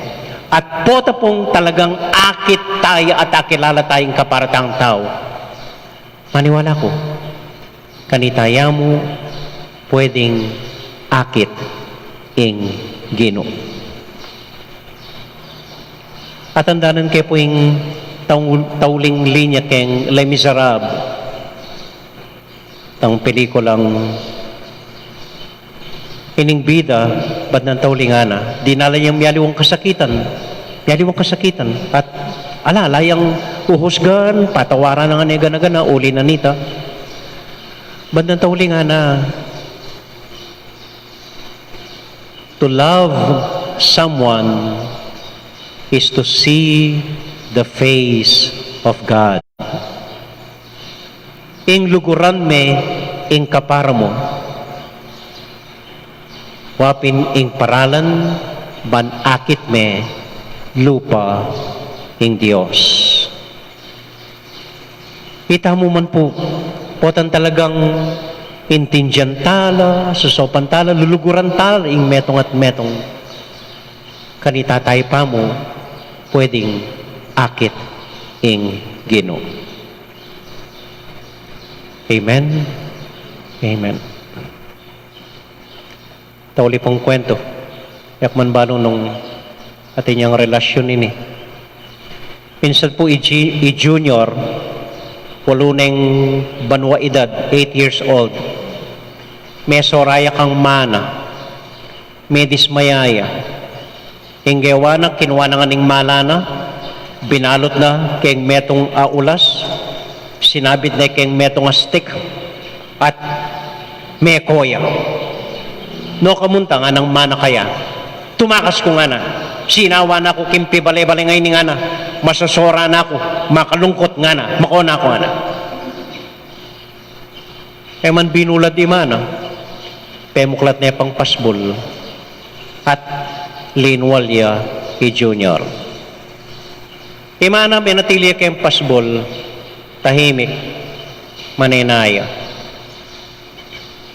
At pota pung talagang akit taya at akilala taya ing kaparatang tau. Maniwala ku, kanita ya mu pwedeng akit ing Ginu. Atandanan ke pu ing taung-, tauling linya keng Les Miserables. Tang pelikulang ining bida, bandang tauling ana, dinala yang mialiwang kasakitan. Mialiwang kasakitan. At ala, ala yang uhusgan, patawaran na ngeni gana-gana, uli na nita. Bandang tauling ana, to love someone is to see the face of God. Ing luguran me ing kapara mu, wa pin ing paralan ban akit me lupa ing Dios. Itamu man pu, potang talagang intindian tala, susopan tala, luluguran tala ing metung at metung. Kanita taya pa mu pwedeng akit ing Ginu. Amen. Amen. Tauli pung kwentu. Yak man balu nung atin yang relasyun ini. Minsan pu i Ji-, i Junior, walu neng banua edad, eight years old. Mesora ya kang mana, medismaya ya. Ing gewa na, kinua na ngan ing mala na, binalut na keng metung a ulas, sinabit na keng metung a stick, at meko ya. No ka munta, ngana nang mana kaya, Tumakas ku ngana. Sinawa na ku king pibale-bale ngeni ngana. Masosora na ku, makalungkut ngana, makona ku ngana. E man binulad i mana, pemuklat ne pang pasbul at linwal ya i Junior. I mana menatili ya keng pasbul, tahimik, manenaya.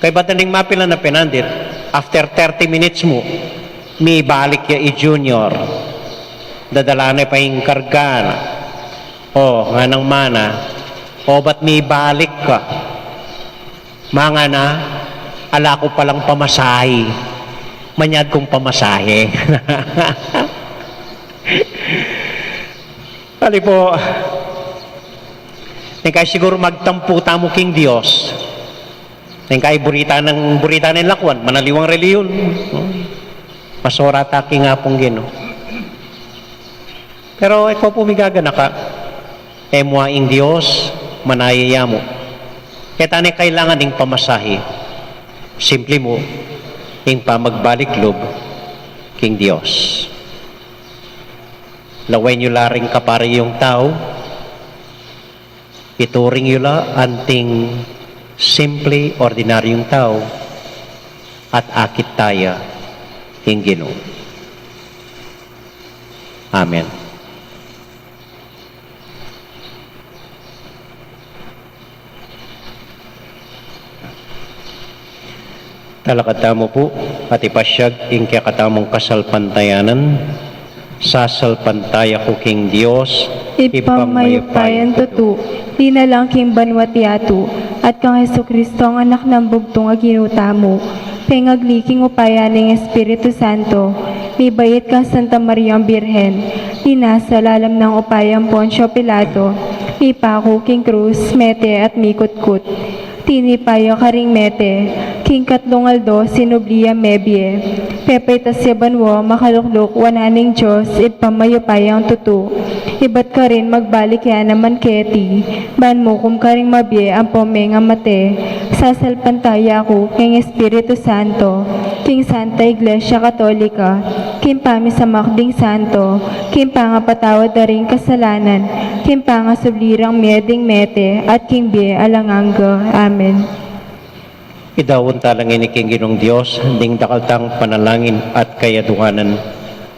Kaybat na ning mapilan a penandit, after thirty minutes mu, mibalik ya i Junior. Dadala ne pa ing karga na. O, nganang mana, o, ba't mibalik ka? Mangana, ala ku palang pamasahe. Manyad kung pamasahe. Bali po, neng kai siguru magtampu tamu king Dios. Neng kai burita nang, burita neng lakwan, manaliwang relihiyun. Masora ta king Apung Ginu. Pero e ko pu migaganaka, e mu a ing Dios, manaya ya mu. E ta ne kailangan ing pamasahe. Simple mu, ing pamagbalik lub king Dios. Lawen yu la ring kapari yung tau, ituring yu la anting simple, ordinaryung tau, at akit taya ing Ginu. Amen. Talakad tamu pu, at ipasyag ing kekatamung kasalpantayanan. Sasalpantaya ku king Dios, Ibpang mayupayang tutu, linalang king banua't yatu, at kang Jesucristo, ang Anak nang bugtung a Ginu tamu, pengagli king upaya ning Espiritu Santo, mibait kang Santa Mariang Birhen, linasa lalam nang upayang Poncio Pilato, mipaku king krus, mete at mikutkut. Tinipa ya karing mete, king katlung aldo sinubli yang mebie. Pepaitas ya banua, makalukluk wanan ning Dios, Ibpang mayupayang tutu. Ibat karin magbalik ya naman keti, ban mukum karing mabie ampong mengamate. Sasalpantaya ku king Espiritu Santo, king Santa Iglesia Katolika, king pamisamak ding santo, king pangapatawad da ring kasalanan, king pangasubli rang mie ding mete, at king bie alang angga. Amen. Idaun tala ngeni king Ginung Dios ding dakal tang panalangin at kayaduanan,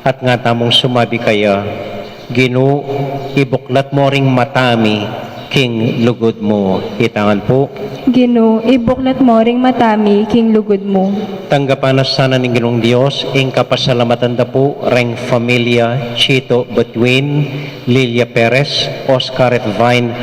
at nga tamung sumabi kaya, Ginu, ibuklat mo ring mata mi king lugud mu. Itangan pu. Ginu, ibuklat mo ring mata mi king lugud mu. Tanggapan na sana ning Ginung Dios ing kapasalamatan da pu reng familia Chito Between, Lilia Perez, Oscar at Vine,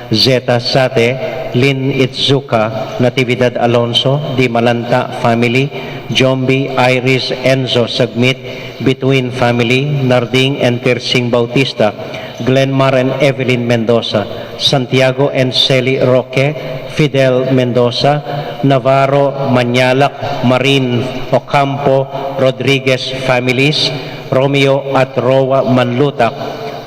Zeta Sate, Lin Itzuka, Natividad Alonso, Di Malanta family, Jombi, Iris, Enzo Sagmit, Between family, Narding and Persing Bautista, Glenmar and Evelyn Mendoza, Santiago and Sally Roque, Fidel Mendoza, Navarro, Mañalak, Marin Ocampo, Rodriguez families, Romeo at Roa Manlutak,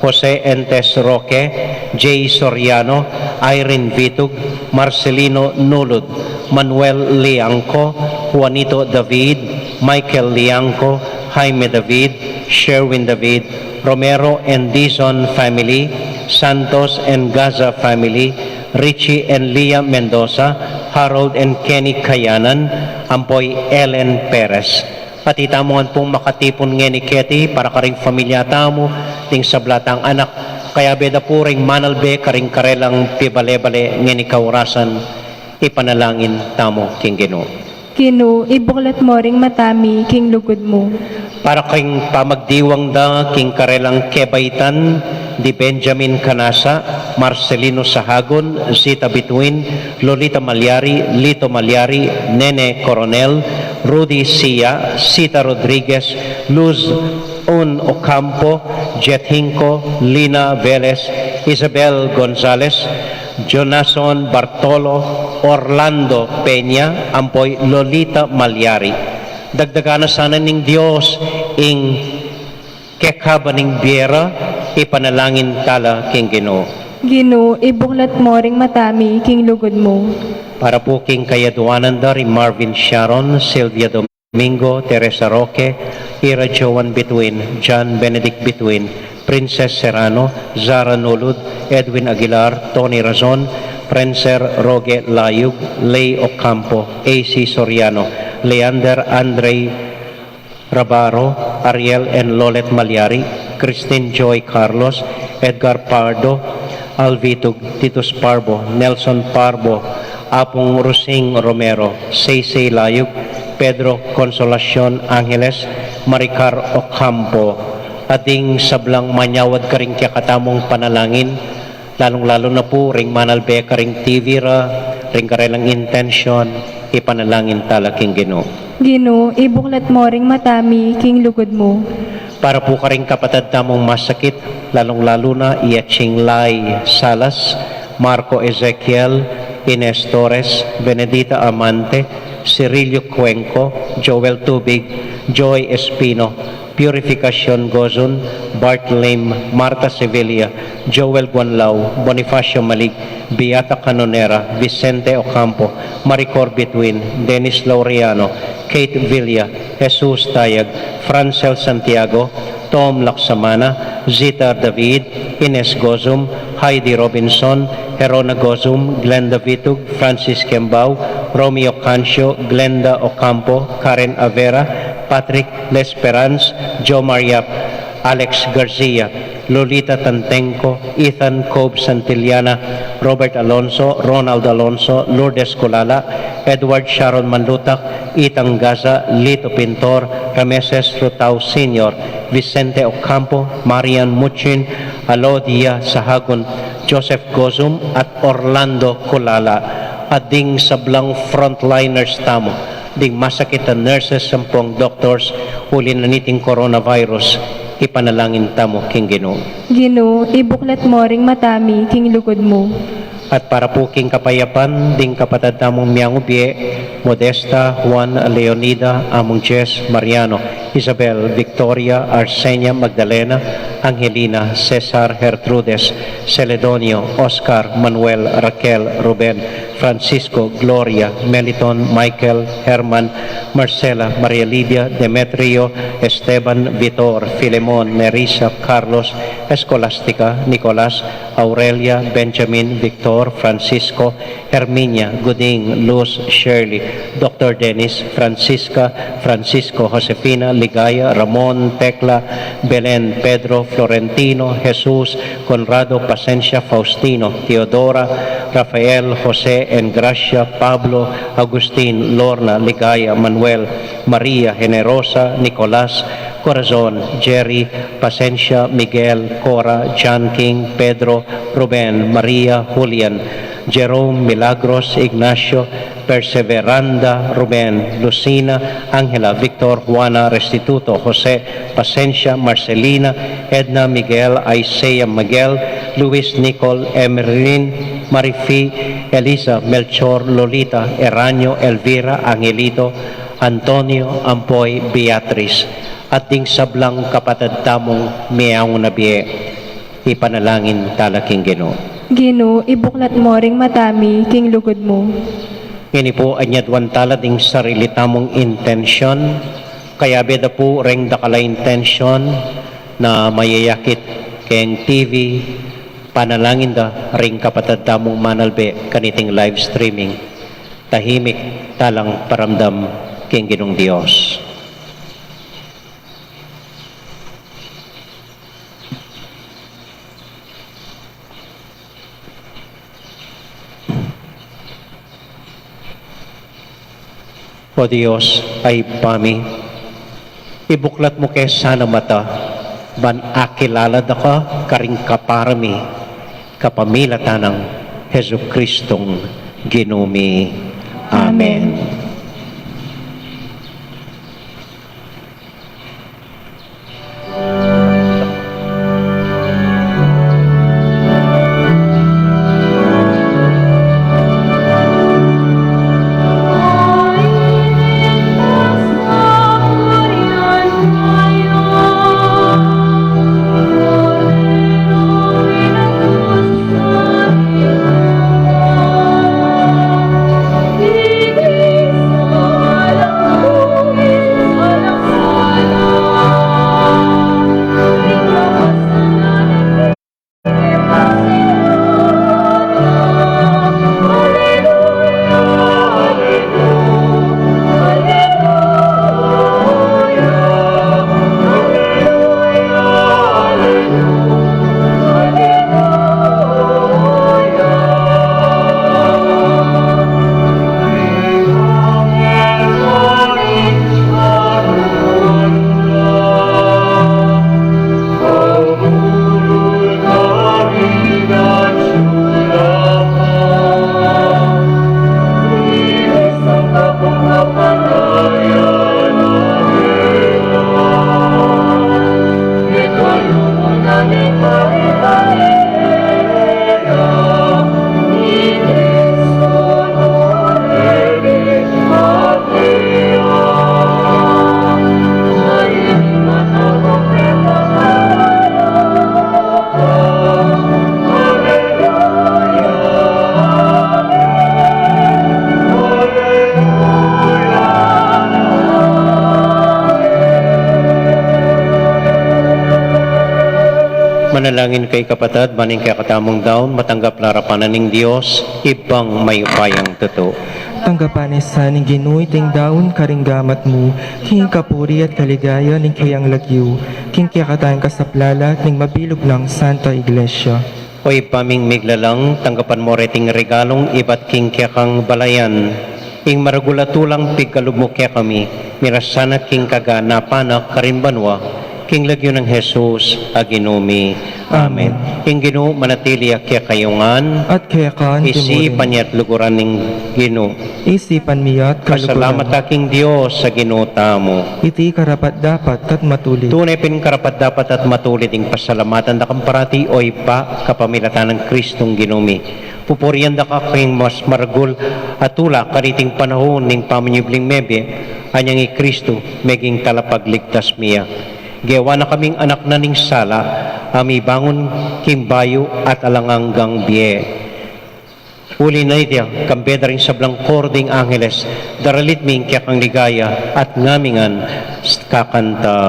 Jose and Tess Roque, Jay Soriano, Irene Vitug, Marcelino Nulud, Manuel Liangco, Juanito David, Michael Liangco, Jaime David, Sherwin David, Romero and Dizon family, Santos and Gaza family, Richie and Leah Mendoza, Harold and Kenny Kayanan, ampo i Ellen Perez. At itamu ngan pung makatipun ngeni keti para karing familia tamu, ding sabla tang anak, kayabe da pu ring manalbe karing karelang pibale-bale ngeni kaurasan, ipanalangin tamu king Ginu. Ginu, ibuklat mo ring mata mi king lugud mu. Para king pamagdiwang da king karelang kebaitan, di Benjamin Canasa, Marcelino Sahagun, Zita Bituin, Lolita Malyari, Lito Malyari, Nene Coronel, Rudy Sia, Sita Rodriguez, Luz Un Ocampo, Jet Hinco, Lina Velez, Isabel Gonzalez, Jonason Bartolo, Orlando Peña, ampo i Lolita Malyari. Dagdagan na sana ning Dios ing kekaba ning bie ra, ipanalangin tala king Ginu. Ginu, ibuklat mo ring mata mi king lugud mu. Para pu king kayaduanan da ri Marvin Sharon, Sylvia Dom- Domingo, Teresa Roque, Ira Joan Bituin, John Benedict Bituin, Princess Serrano, Zara Nulud, Edwin Aguilar, Tony Razon, Prenser Roge Layug, Lay Ocampo, A C Soriano, Leander Andre Rabaro, Ariel and Lolet Malyari, Christine Joy Carlos, Edgar Pardo, Alvitug, Titus Parbo, Nelson Parbo, Apung Rusing Romero, Seisei Layug, Pedro Consolacion Angeles, Maricar Ocampo. At ding sablang manyawad karing kekatamung panalangin, lalung-lalu na pu ring manalbe karing T V ra, ring karelang intensyon, ipanalangin tala king Ginu. Ginu, ibuklat mu ring mata mi king lugud mu. Para pu karing kapatad tamung masakit, lalung-lalu na i Aching Lai Salas, Marco Ezekiel, Ines Torres, Benedita Amante, Cirilio Cuenco, Joel Tubig, Joy Espino, Purificacion Gozun, Bart Lim, Martha Sevilla, Joel Guanlao, Bonifacio Malig, Beata Canonera, Vicente Ocampo, Maricor Bituin, Dennis Laureano, Kate Villa, Jesus Tayag, Francel Santiago, Tom Laksamana, Zita David, Ines Gozum, Heidi Robinson, Herona Gozum, Glenda Vitug, Francis Kembao, Romeo Cancio, Glenda Ocampo, Karen Avera, Patrick Lesperance, Joe Maria, Alex Garcia, Lolita Tantenco, Ethan Cobb Santillana, Robert Alonso, Ronald Alonso, Lourdes Culala, Edward Sharon Manlutak, Itang Gaza, Lito Pintor, Rameses Rutao Senior, Vicente Ocampo, Marian Muchin, Alodia Sahagun, Joseph Gozum, at Orlando Culala, at ding sablang frontliners tamu, ding masakit a nurses ampong doctors, uli na niting coronavirus, ipanalangin tamu king Ginu. Ginu, ibuklat mu ring mata mi king lugud mu. At para pu king kapayapan ding kapatad tamung miyangubie, Modesta, Juan, Leonida, Among Jess, Mariano, Isabel, Victoria, Arsenia, Magdalena, Angelina, Cesar, Gertrudes, Celedonio, Oscar, Manuel, Raquel, Ruben, Francisco, Gloria, Meliton, Michael, Herman, Marcela, Maria Lydia, Demetrio, Esteban, Vitor, Filemon, Nerissa, Carlos, Escolastica, Nicolas, Aurelia, Benjamin, Victor, Francisco, Herminia, Guding, Luz, Shirley, Doctor Dennis, Francisca, Francisco, Josefina, Ligaya, Ramon, Tecla, Belen, Pedro, Florentino, Jesus, Conrado, Pasencia, Faustino, Teodora, Rafael, Jose, Engracia, Pablo, Agustin, Lorna, Ligaya, Manuel, Maria, Generosa, Nicolas, Corazon, Jerry, Pasencia, Miguel, Cora, John King, Pedro, Ruben, Maria, Julian, Jerome, Milagros, Ignacio, Perseveranda, Ruben, Lucina, Angela, Victor, Juana, Restituto, Jose, Pasencia, Marcelina, Edna, Miguel, Isaiah, Miguel, Luis, Nicole, Emerlin, Marifi, Elisa, Melchor, Lolita, Eranio, Elvira, Angelito, Antonio, ampo i Beatriz, at ding sablang kapatad tamung meaung na bie, ipanalangin tala king Ginu. Ginu, ibuklat mu ring mata mi king lugud mu. Ngeni pu, anyaduan tala ding sarili tamung intensyon, kayabe da pu reng dakal a intensyon na mayayakit keng T V, panalangin da ring kapatad tamung manalbe kaniting live streaming. Tahimik talang paramdam king Ginung Dios. O Dios, a Ibpa mi, ibuklat mu ke sana mata, ban akilala da ka karing kapara mi, kapamilatan nang Jesucristong Ginu mi. Amen. Amen. Manalangin kayu kapatad, ban ing kekatamung daun matanggap la arapan na ning Dios, Ibpang mayupayang tutu. Tanggapan na sa ning Ginu iting daun karing gamat mu, king kapurian at kaligayan ning keyang lagyu, king kekatang kasaplalan at ning mabilug nang Santa Iglesia. O Ibpa ming miglalang, tanggapan mu reting regalung ibat king kekang balayan, ing maragul a tulang pigkalub mu kekami, mirasan na king kaganapan na karin banua, king lagyu nang Jesus a Ginu mi. Amen. Amen. Ing Ginu manatili ya kekayu ngan. At keka naman. Isipan ya at luguran ing Ginu. Isipan mi ya at kaluguran. Pasalamat ta king Dios a Ginu tamu. Iti karapat-dapat at matulid. Tune pin karapat-dapat at matulid ing pasalamatan da kang parati, o Ibpa, kapamilatan nang Kristong Ginu mi. Pupurian da ka king mas maragul a tula kaniting panaun ning pamanyubling mebie, anyang i Kristu meging talapagligtas mi ya. Gewa na kaming anak na ning sala, a mibangun king bayu at alang anggang bie. Uli na nita, kambe da ring sablang koro ding angeles, daralit mi ing kekang ligaya at ngami ngan kakanta.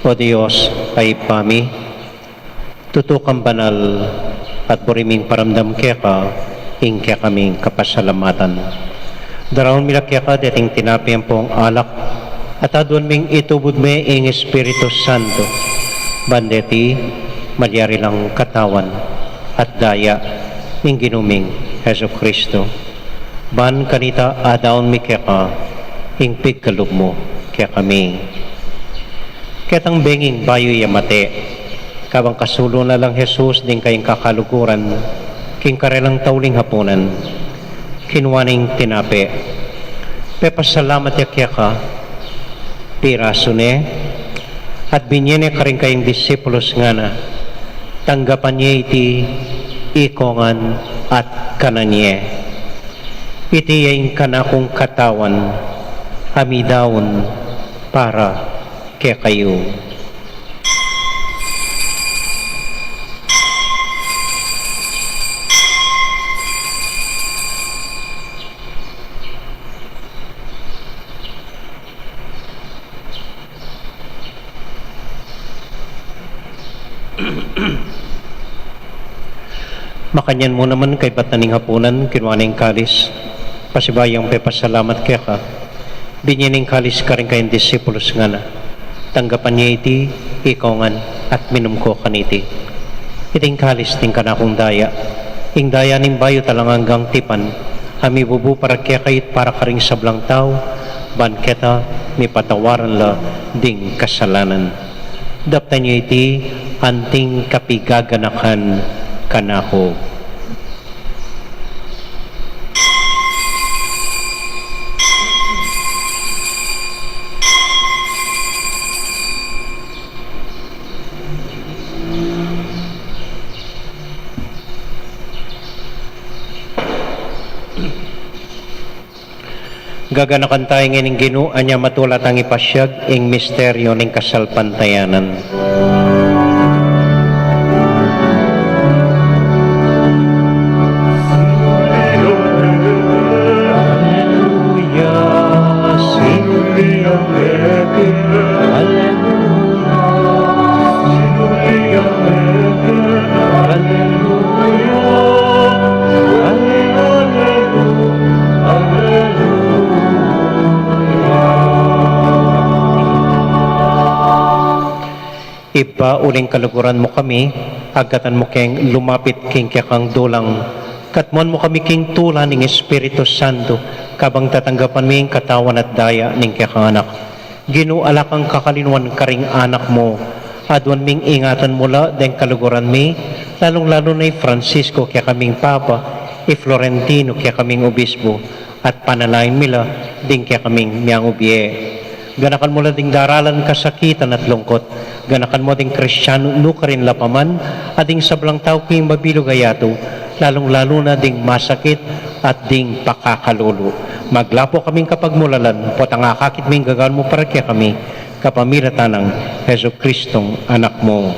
O Dios, a Ibpa mi, tutu kang banal, at buri ming paramdam keka ing kekaming kapasalamatan. Daraun mi la keka deting tinape ampong alak, at aduan ming itubud me ing Espiritu Santo, ban deti malyari lang katawan at daya ning Ginu ming Jesucristo. Ban kanita adaun mi keka ing pigkalub mu kekami. Ketang benging bayu ya mate, kabang kasulu na lang Jesus ding kayang kakaluguran, king karelang tauling hapunan, kinua ne ing tinape, pepasalamat ya keka, pirasu ne, at binye ne karing kayang disipulus, ngana, tanggapan ye iti, ikongan at kanan ye. Iti ya ing kanakung katawan, a midaun para kekayu. Makanyan mu naman kaybat na ning hapunan, kinua ne ing kalis, pasibayu yang pepasalamat keka, binye ne ing kalis karing kayang disipulus, ngana, Tanggapan ye iti, ikayu ngan, at minum kayu kaniti. Iti ing kalis ning kanakung daya, ing daya ning bayu at alang anggang tipan, a mibubu para kekayu at para karing sablang tau, ban keta mipatawaran la ding kasalanan. Daptan ye iti anting kapigaganakan kanaku. Gaganakan taya ngeni ing Ginu, anya matula tang ipasiag ing misteryu ning kasalpantayanan. Ibpa, uling kaluguran mu kami, agkatan mu keng lumapit king kekang dulang, katmuan mu kami king tula ning Espiritu Santo, kabang tatanggapan mi ing katawan at daya ning kekang Anak. Ginu, ala kang kakalinuan karing anak mu. Aduan ming ingatan mu la deng kaluguran mi, lalung-lalu na i Francisco, kekaming Papa, i Florentino, kekaming Obispo, at panalangin mi la ding kekaming miyangubie. Ganakan mu la ding daralan, kasakitan at lungkut. Ganakan mu ding Kristianu nukarin la pa man, at ding sablang tau king mabilug a yatu, lalung-lalu na ding masakit at ding pakakalulu. Maglapu kaming kapagmulalan, potang akakit ming gagawan mu para kekami, kapamilatan nang Jesucristong Anak mu.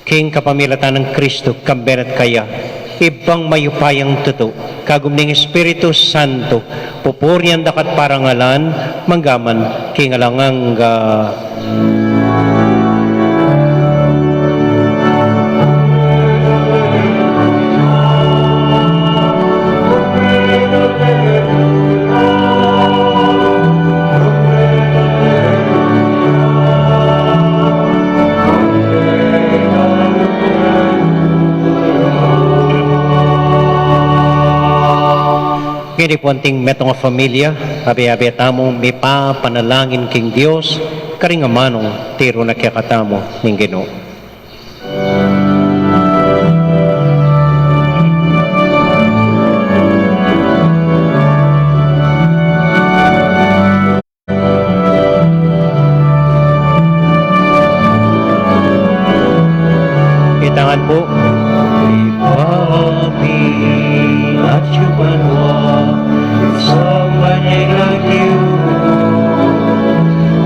King kapamilatan nang Kristo, kambe na at kaya, Ibpang mayupayang tutu, kagum ning Espiritu Santo, pupurian da ka at parangalan, mangga man king alang angga. Ngeni pu anting metung a familia, abe-abe tamung mipapanalangin king Dios, karing amanung tiru na kekatamu ning Ginu. Itangan pu. Ibpa mi, atyu ka banua, misamban ya ing lagyu mu,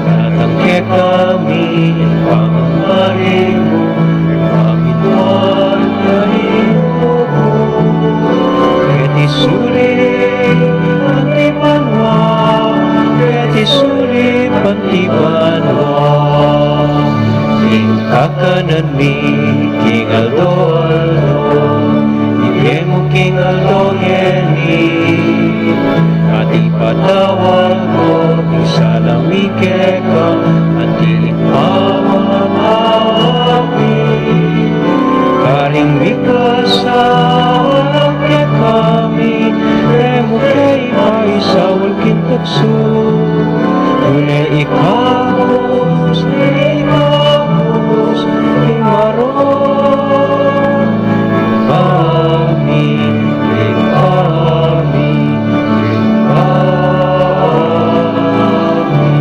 datang kekami ing pamamari mu, ing pamintuluan ya ing lub mu, keti sulip anti banua, keti sulip anti banua. Ing kakanan mi king aldo-aldo, ibie mu king aldo ngeni, at ipatawad mu ing sala mi keka, anti ing pamamatawad mi karing mikasala kekami, e mu ke ipaisaul king tuksu, nune ikabus, ikabus king marok. Ibpa mi, Ibpa mi, Ibpa mi.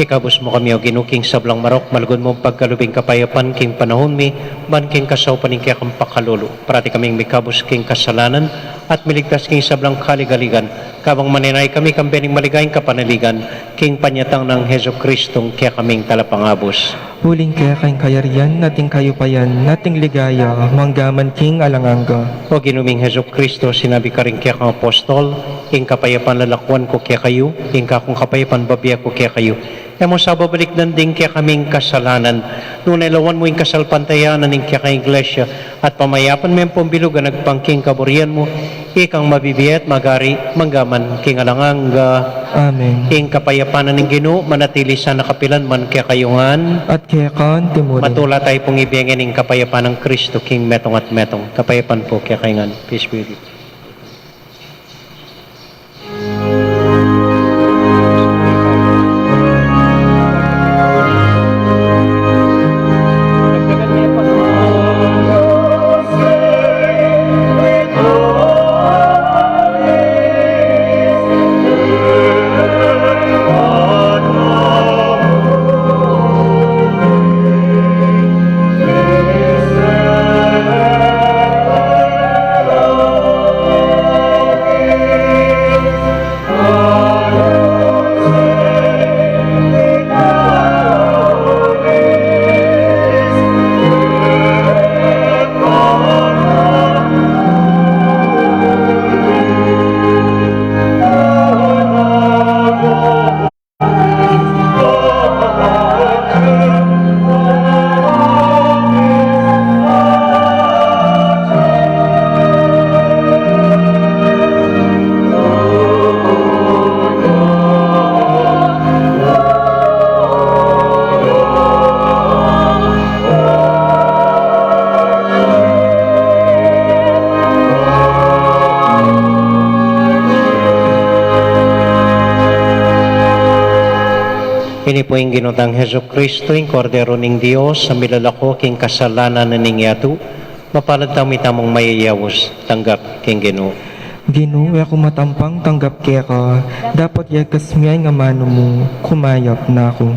Ikabus mu kami, O Ginu, king sablang marok, malugud mung pagkalub ing kapayapan king panaun mi, ban king kasaupan ning kekang pakalulu, parati kaming mikabus king kasalanan, at miligtas king sablang kaligaligan, kabang manenaya kami kambe ning maligayang kapanaligan, king panyatang nang Jesucristong kekaming Talapangabus. Uling keka ing kayarian, at ing kayupayan, at ing ligaya, mangga man king alang angga. O Ginu ming Jesucristo, sinabi karing kekang apostol, ing kapayapan lalakuan ku kekayu, ing kakung kapayapan bibie ku kekayu. E mu sa babalikdan ding kekaming kasalanan, nune lawan mu ing kasalpantayanan ning kekang Iglesia, at pamayapan me pung bilug a agpang king kaburian mu, ikang mabibie at magari mangga man king alang angga. Amen. Ing kapayapan ning Ginu manatili sana kapilan man kekayu ngan. At keka naman. Matula tayu pung ibie ngening kapayapan nang Kristo king metung at metung. Kapayapan pu kekayu ngan. Peace be with you. Ini pu ing Ginu tang Jesucristo, ing Kordero ning Dios, a milalako king kasalanan ning yatu. Mapalad tamu itamung mayayaus tanggap king Ginu. Ginu, e ku matampang tanggap keka, dapot ya kasmi ing amanu mu, kumayap na ku.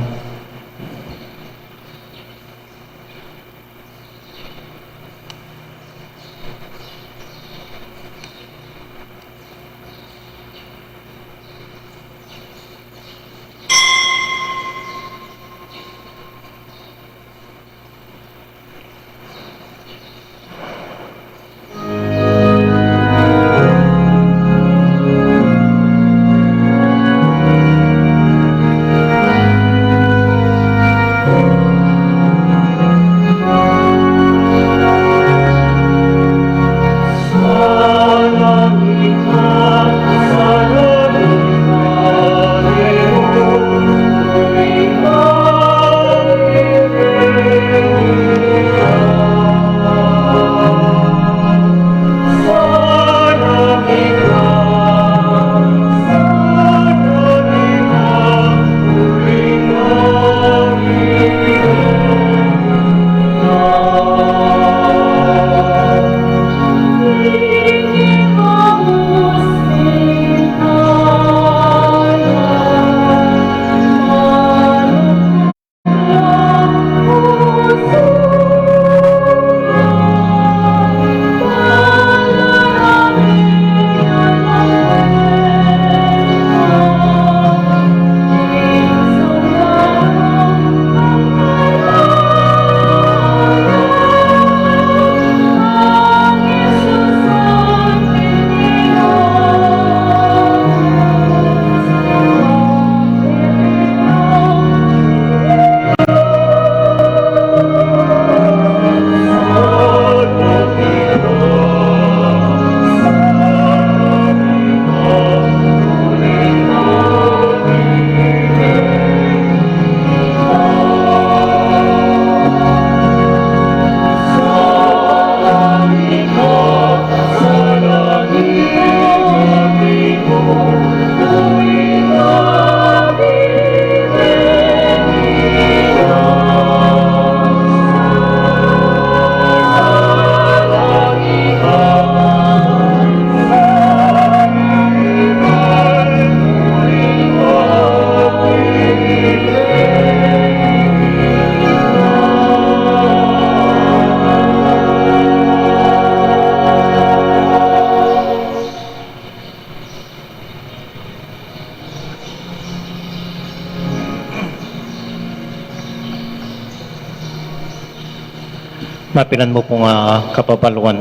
Mapilan mu pung, ah, kapabaluan.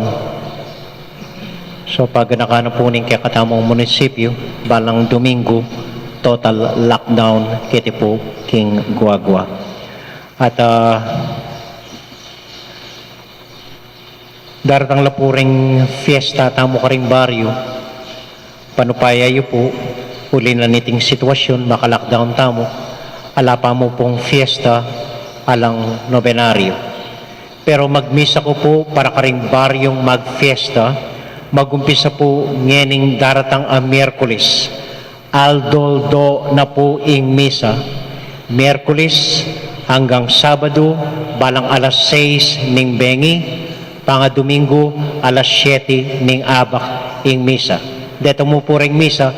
So, pag nakaanu pu ning kekatamung munisipyu, balang Domingo, total lockdown keti pu king Guagua. At, ah, daratang la pu ring fiesta tamu karing baryu. Panupaya yu pu, uli na niting sitwasyun, maka-lockdown tamu, ala pa mu pung fiesta alang nobenaryu. Pero magmisa ku pu para karing baryung magfiesta, magumpisa pu ngening daratang a Miyerkules. Aldo-aldo na pu ing misa. Miyerkules anggang Sabadu, balang alas sais ning bengi, pangaDuminggu, alas siyete ning abak ing misa. Deta mu pu ring misa,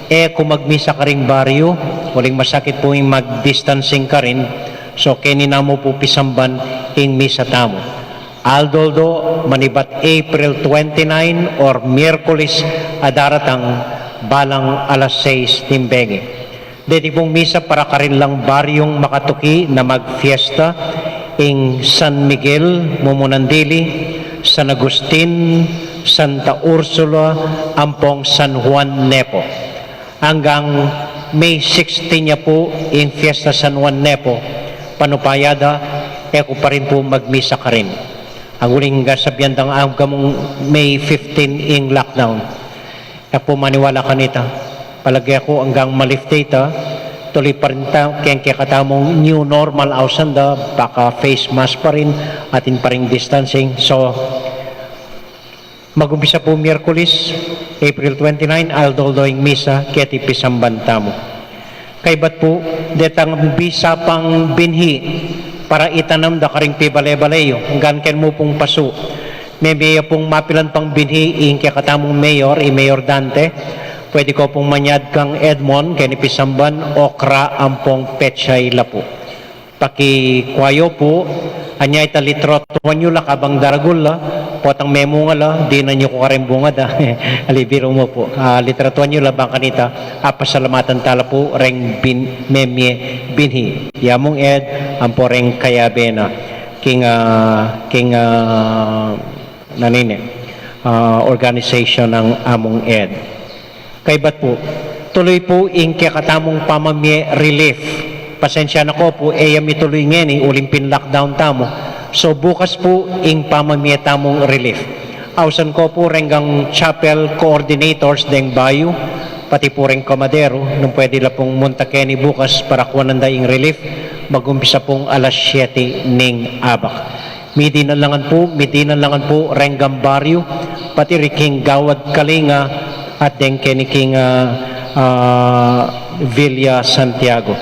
e ku magmisa karing baryu, uling masakit pu ing mag-distancing karin, so keni na mu pu pisamban ing misa tamu. Aldo-aldo, manibat April twenty-nine or Miyerkules a daratang, balang alas sais ning bengi. Deti pung misa para karin lang baryung makatuki na magfiesta, ing San Miguel, Mumunandili, San Agustin, Santa Ursula, ampong San Juan Nepo. Anggang May sixteen ya pu ing fiesta San Juan Nepo, panupaya da, e ku pa rin pu magmisa karin. Ang uling kasabian dang anggang May fifteen ing lockdown. E ku maniwala kanita. Palage ku anggang ma-lift ita, tuloy pa rin ta, keng kekatamung new normal ausan da, baka face mask pa rin, atin pa ring distancing. So, magumpisa pu Miyerkules, April twenty-nine, aldo-aldo ing misa, keti pisamban tamu. Kaybat pu, detang bisa pang binhi, para itanam da karing pibale-bale yu, anggang keni mu pung pasu. Memie ya pung mapilan pang binhi, ing kekatamung mayor, i Mayor Dante, pwede ko pung manyad kang Edmond, keni pisamban, okra ampong petsay la pu. Pakikua yu pu, anya ita litro twenty la kabang daragul la, potang memunga la, dinan yu ku karing bunga da. Ali, biru mu pu. Ah, litro twenty la bang kanita, apasalamatan ta la pu reng bin-, memie binhi. Ya mung Ed, ampo reng kayabe na. King, ah, king, ah, nanini, ah, organization nang Among Ed. Kaybat pu, tuloy pu ing kekatamung pamamie relief. Pasensya na ko pu, e ya mituloy ngeni, uling pin-lockdown tamu. So, bukas pu ing pamamie tamung relief. Ausan ko pu renggang chapel coordinators deng bayu, pati pu reng kamadero, nung pwede la pung munta keni bukas para kuanan da ing relief, magumpisa pung alas siyete ning abak. Midinan la ngan pu, midinan la ngan pu renggang baryu, pati ri king Gawad Kalinga at deng keni king, ah, ah, Villa Santiago.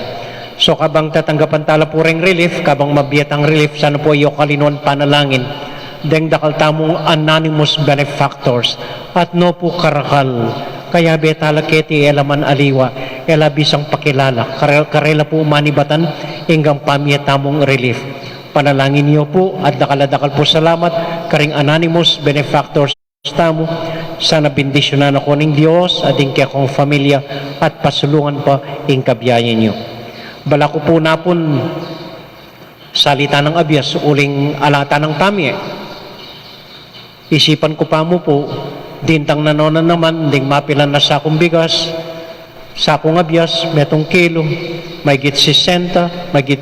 So, kabang tatanggapan ta la pu reng relief, kabang mabie tang relief, sana pu e yu kalinuan panalangin deng dakal tamung anonymous benefactors. At no pu karakal, kayabe ta la keti, e la man aliwa, e la bisang pakilala, kare-, karela pu manibatan ing pamie tamung relief. Panalangin yu pu, at dakal a dakal pu salamat karing anonymous benefactors tamu. Sana bendisyunan na ko ning Dios at ing kekong familia at pasulungan pa ing kabiayan yu. Balaku pu na pun salita nang abias uling ala ta nang pamie. Isipan ku pa mu pu, dintang nanonan naman ding mapilan a sakung bigas, sakung abias, metung kilu, maygit sesenta, maygit,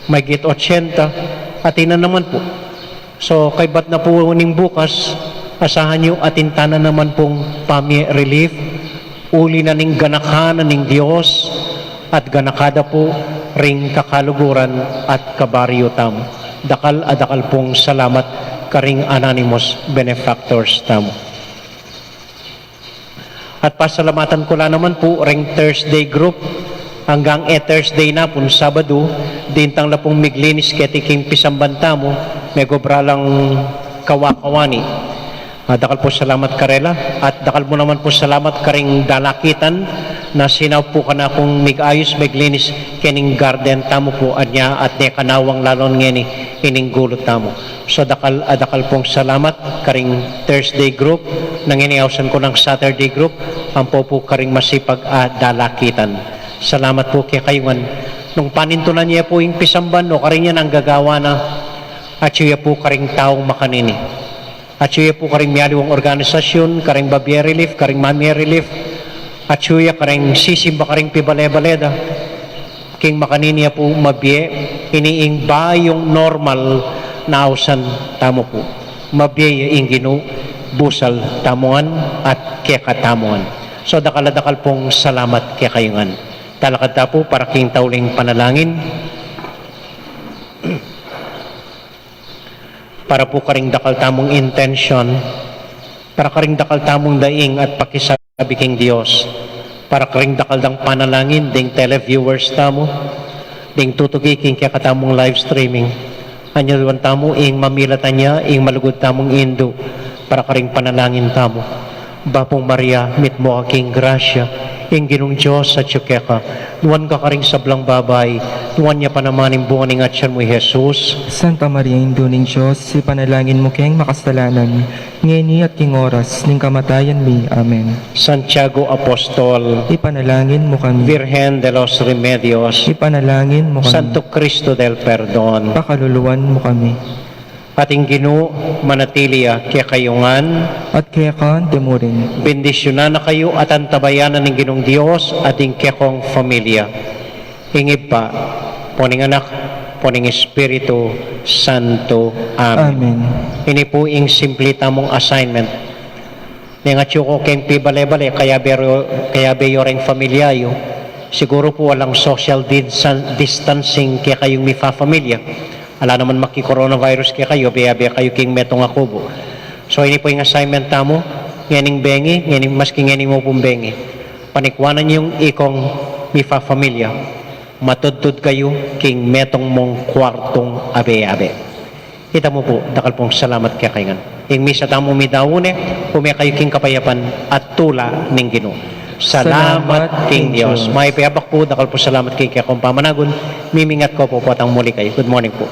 maygit otsenta, atin na naman pu. So, kaybat na pu ning bukas, asahan yu atin ta na naman pung pamie relief, uli na ning ganaka na ning Dios, at ganaka da pu ring kakaluguran at kabaryu tamu. Dakal a dakal pung salamat karing anonymous benefactors tamu. At pasalamatan ku la naman pu reng Thursday group, anggang e Thursday na pun Sabadu, dintang la pung miglinis keti king pisamban tamu, megobra lang kawa-kawani. Ah, dakal pu salamat karela, at dakal mu naman pu salamat karing dalakitan na sinaup pu kanakung mig-ayus, miglinis kening garden tamu pu, anya at ne kanawang lalon ngeni ining gulut tamu. So, dakal a dakal pung salamat karing Thursday group, nang ini ausan ku nang Saturday group, ampo pu karing masipag a dalakitan. Salamat pu kekayu ngan. Nung panintunan ye pu ing pisamban, o karin yan anggagawa na, atyu ye pu karing taung makanini. Atyu ye pu karing mialiwang organisasyun, karing babie relief, karing mamie relief, Atyu ya karing sisimba karing pibale-bale da. King makanini ya pu mabie, ini ing bayung normal na ausan tamu pu. Mabie ya ing Ginu, busal tamu ngan at keka tamu ngan. So, dakal a dakal pung salamat kekayu ngan. Talakad ta pu para king tauling panalangin. Para pu karing dakal tamung intensyon, para karing dakal tamung daing at pakisabi king Dios, para karing dakal dang panalangin ding televiewers tamu, ding tutuki king kekatamung live streaming. Anyuduan tamu ing mamilatan ya, ing malugud tamung Indu, para karing panalangin tamu. Bapu Maria, mitmu ka king grasya, ing Ginung Dios atyu keka, nuan ka karing sablang babai, nuan ya pa naman ing bunga ning atyan mu, i Jesus. Santa Maria, Indu ning Dios, ipanalangin mu keng makasalanan, ngeni at king oras ning kamatayan mi. Amen. Santiago Apostol, ipanalangin mu kami. Virgen de los Remedios, ipanalangin mu kami. Santo Cristo del Perdon, pakaluluan mu kami. At ing Ginu manatili ya kekayu ngan. At keka naman mu rin. Bendisyunan na kayu at antabayanan ning Ginung Dios at ing kekong familia. Ing Ibpa, ampo ning Anak, ampo ning Espiritu Santo. Amen. Amen. Ini pu ing simple tamung assignment. Neng atyu ko keng pibale-bale, kayabe yu, kayabe yu reng familia yu. Siguru pu alang social dis-, distancing kekayung mifafamilia. Ala naman maki-coronavirus kekayu, abe-abe kayu king metung a kubu. So, ini pu ing assignment tamu, ngening bengi, ngening, maski ngeni mu pung bengi. Panikwanan yung ikong mifafamilia, matudtud kayu king metung mung kwartung abe-abe. Ita mu pu, dakal pung salamat kekayu ngan. Ing misa tamu midau ne, ume kayu king kapayapan at tula ning Ginu. Salamat king Dios. Mayap a abak pu, dakal pung salamat king kekong pamanagun, mimingat ko pu potang muli kayu. Good morning pu.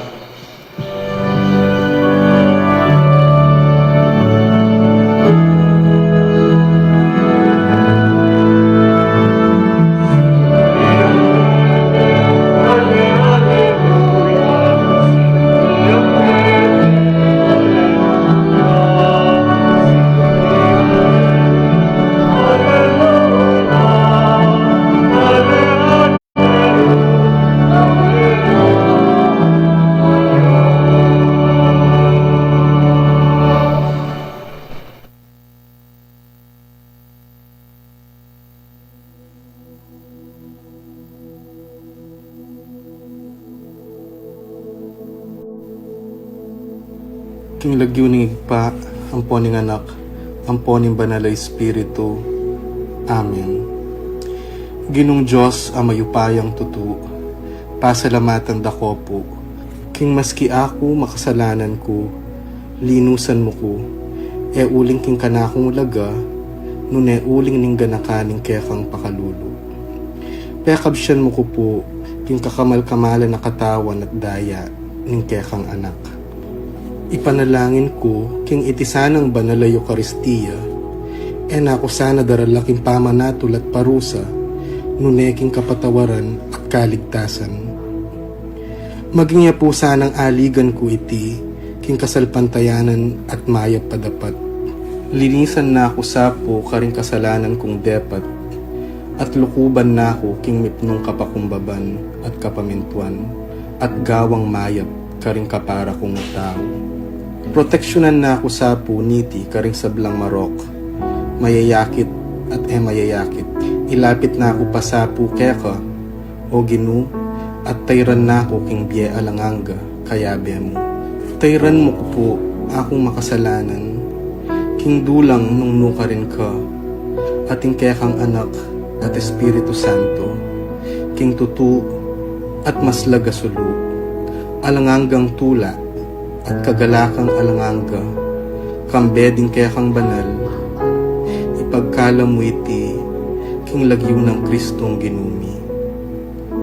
King lagyu ning Ibpa, ampo ning Anak, ampo ning Banal a Espiritu. Amen. Ginung Dios a mayupayang tutu, pasalamatan da ko pu, king maski aku makasalanan ku, linusan mu ku, e uling king kanakung laga, nune uling ning ganakan ning kekang pakalulu. Pekabsian mu ku pu, king kakamal-kamalan a katawan at daya ning kekang Anak. Ipanalangin ku, king iti sanang banal a Eukaristia, e na ku sana darala king pamanatul at parusa, nune king kapatawaran at kaligtasan. Maging ya pu sanang aligan ku iti, king kasalpantayanan at mayap a dapat. Linisan na ku sa pu karing kasalanan kung depat, at lukuban na ku king mipnung kapakumbaban at kapamintuan, at gawang mayap karing kapara kung tau. Proteksyunan na ku sa pu niti karing sablang marok, mayayakit at e mayayakit. Ilapit na ku pa sa pu keka, O Ginu, at tayran na ku king bie alang angga, kayabe mu. Tayran mu ku pu akung makasalanan, king dulang nung nukarin ka, at ing kekang Anak at Espiritu Santo, king tutu at maslag a sulu, alang anggang tula, at kagalakang alang angga, kambe ding kekang banal, ipagkalam mu iti, king lagyu nang Kristong Ginu mi.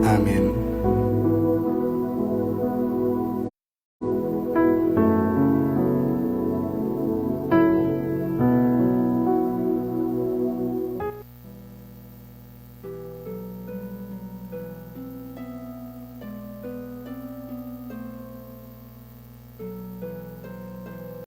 Amen.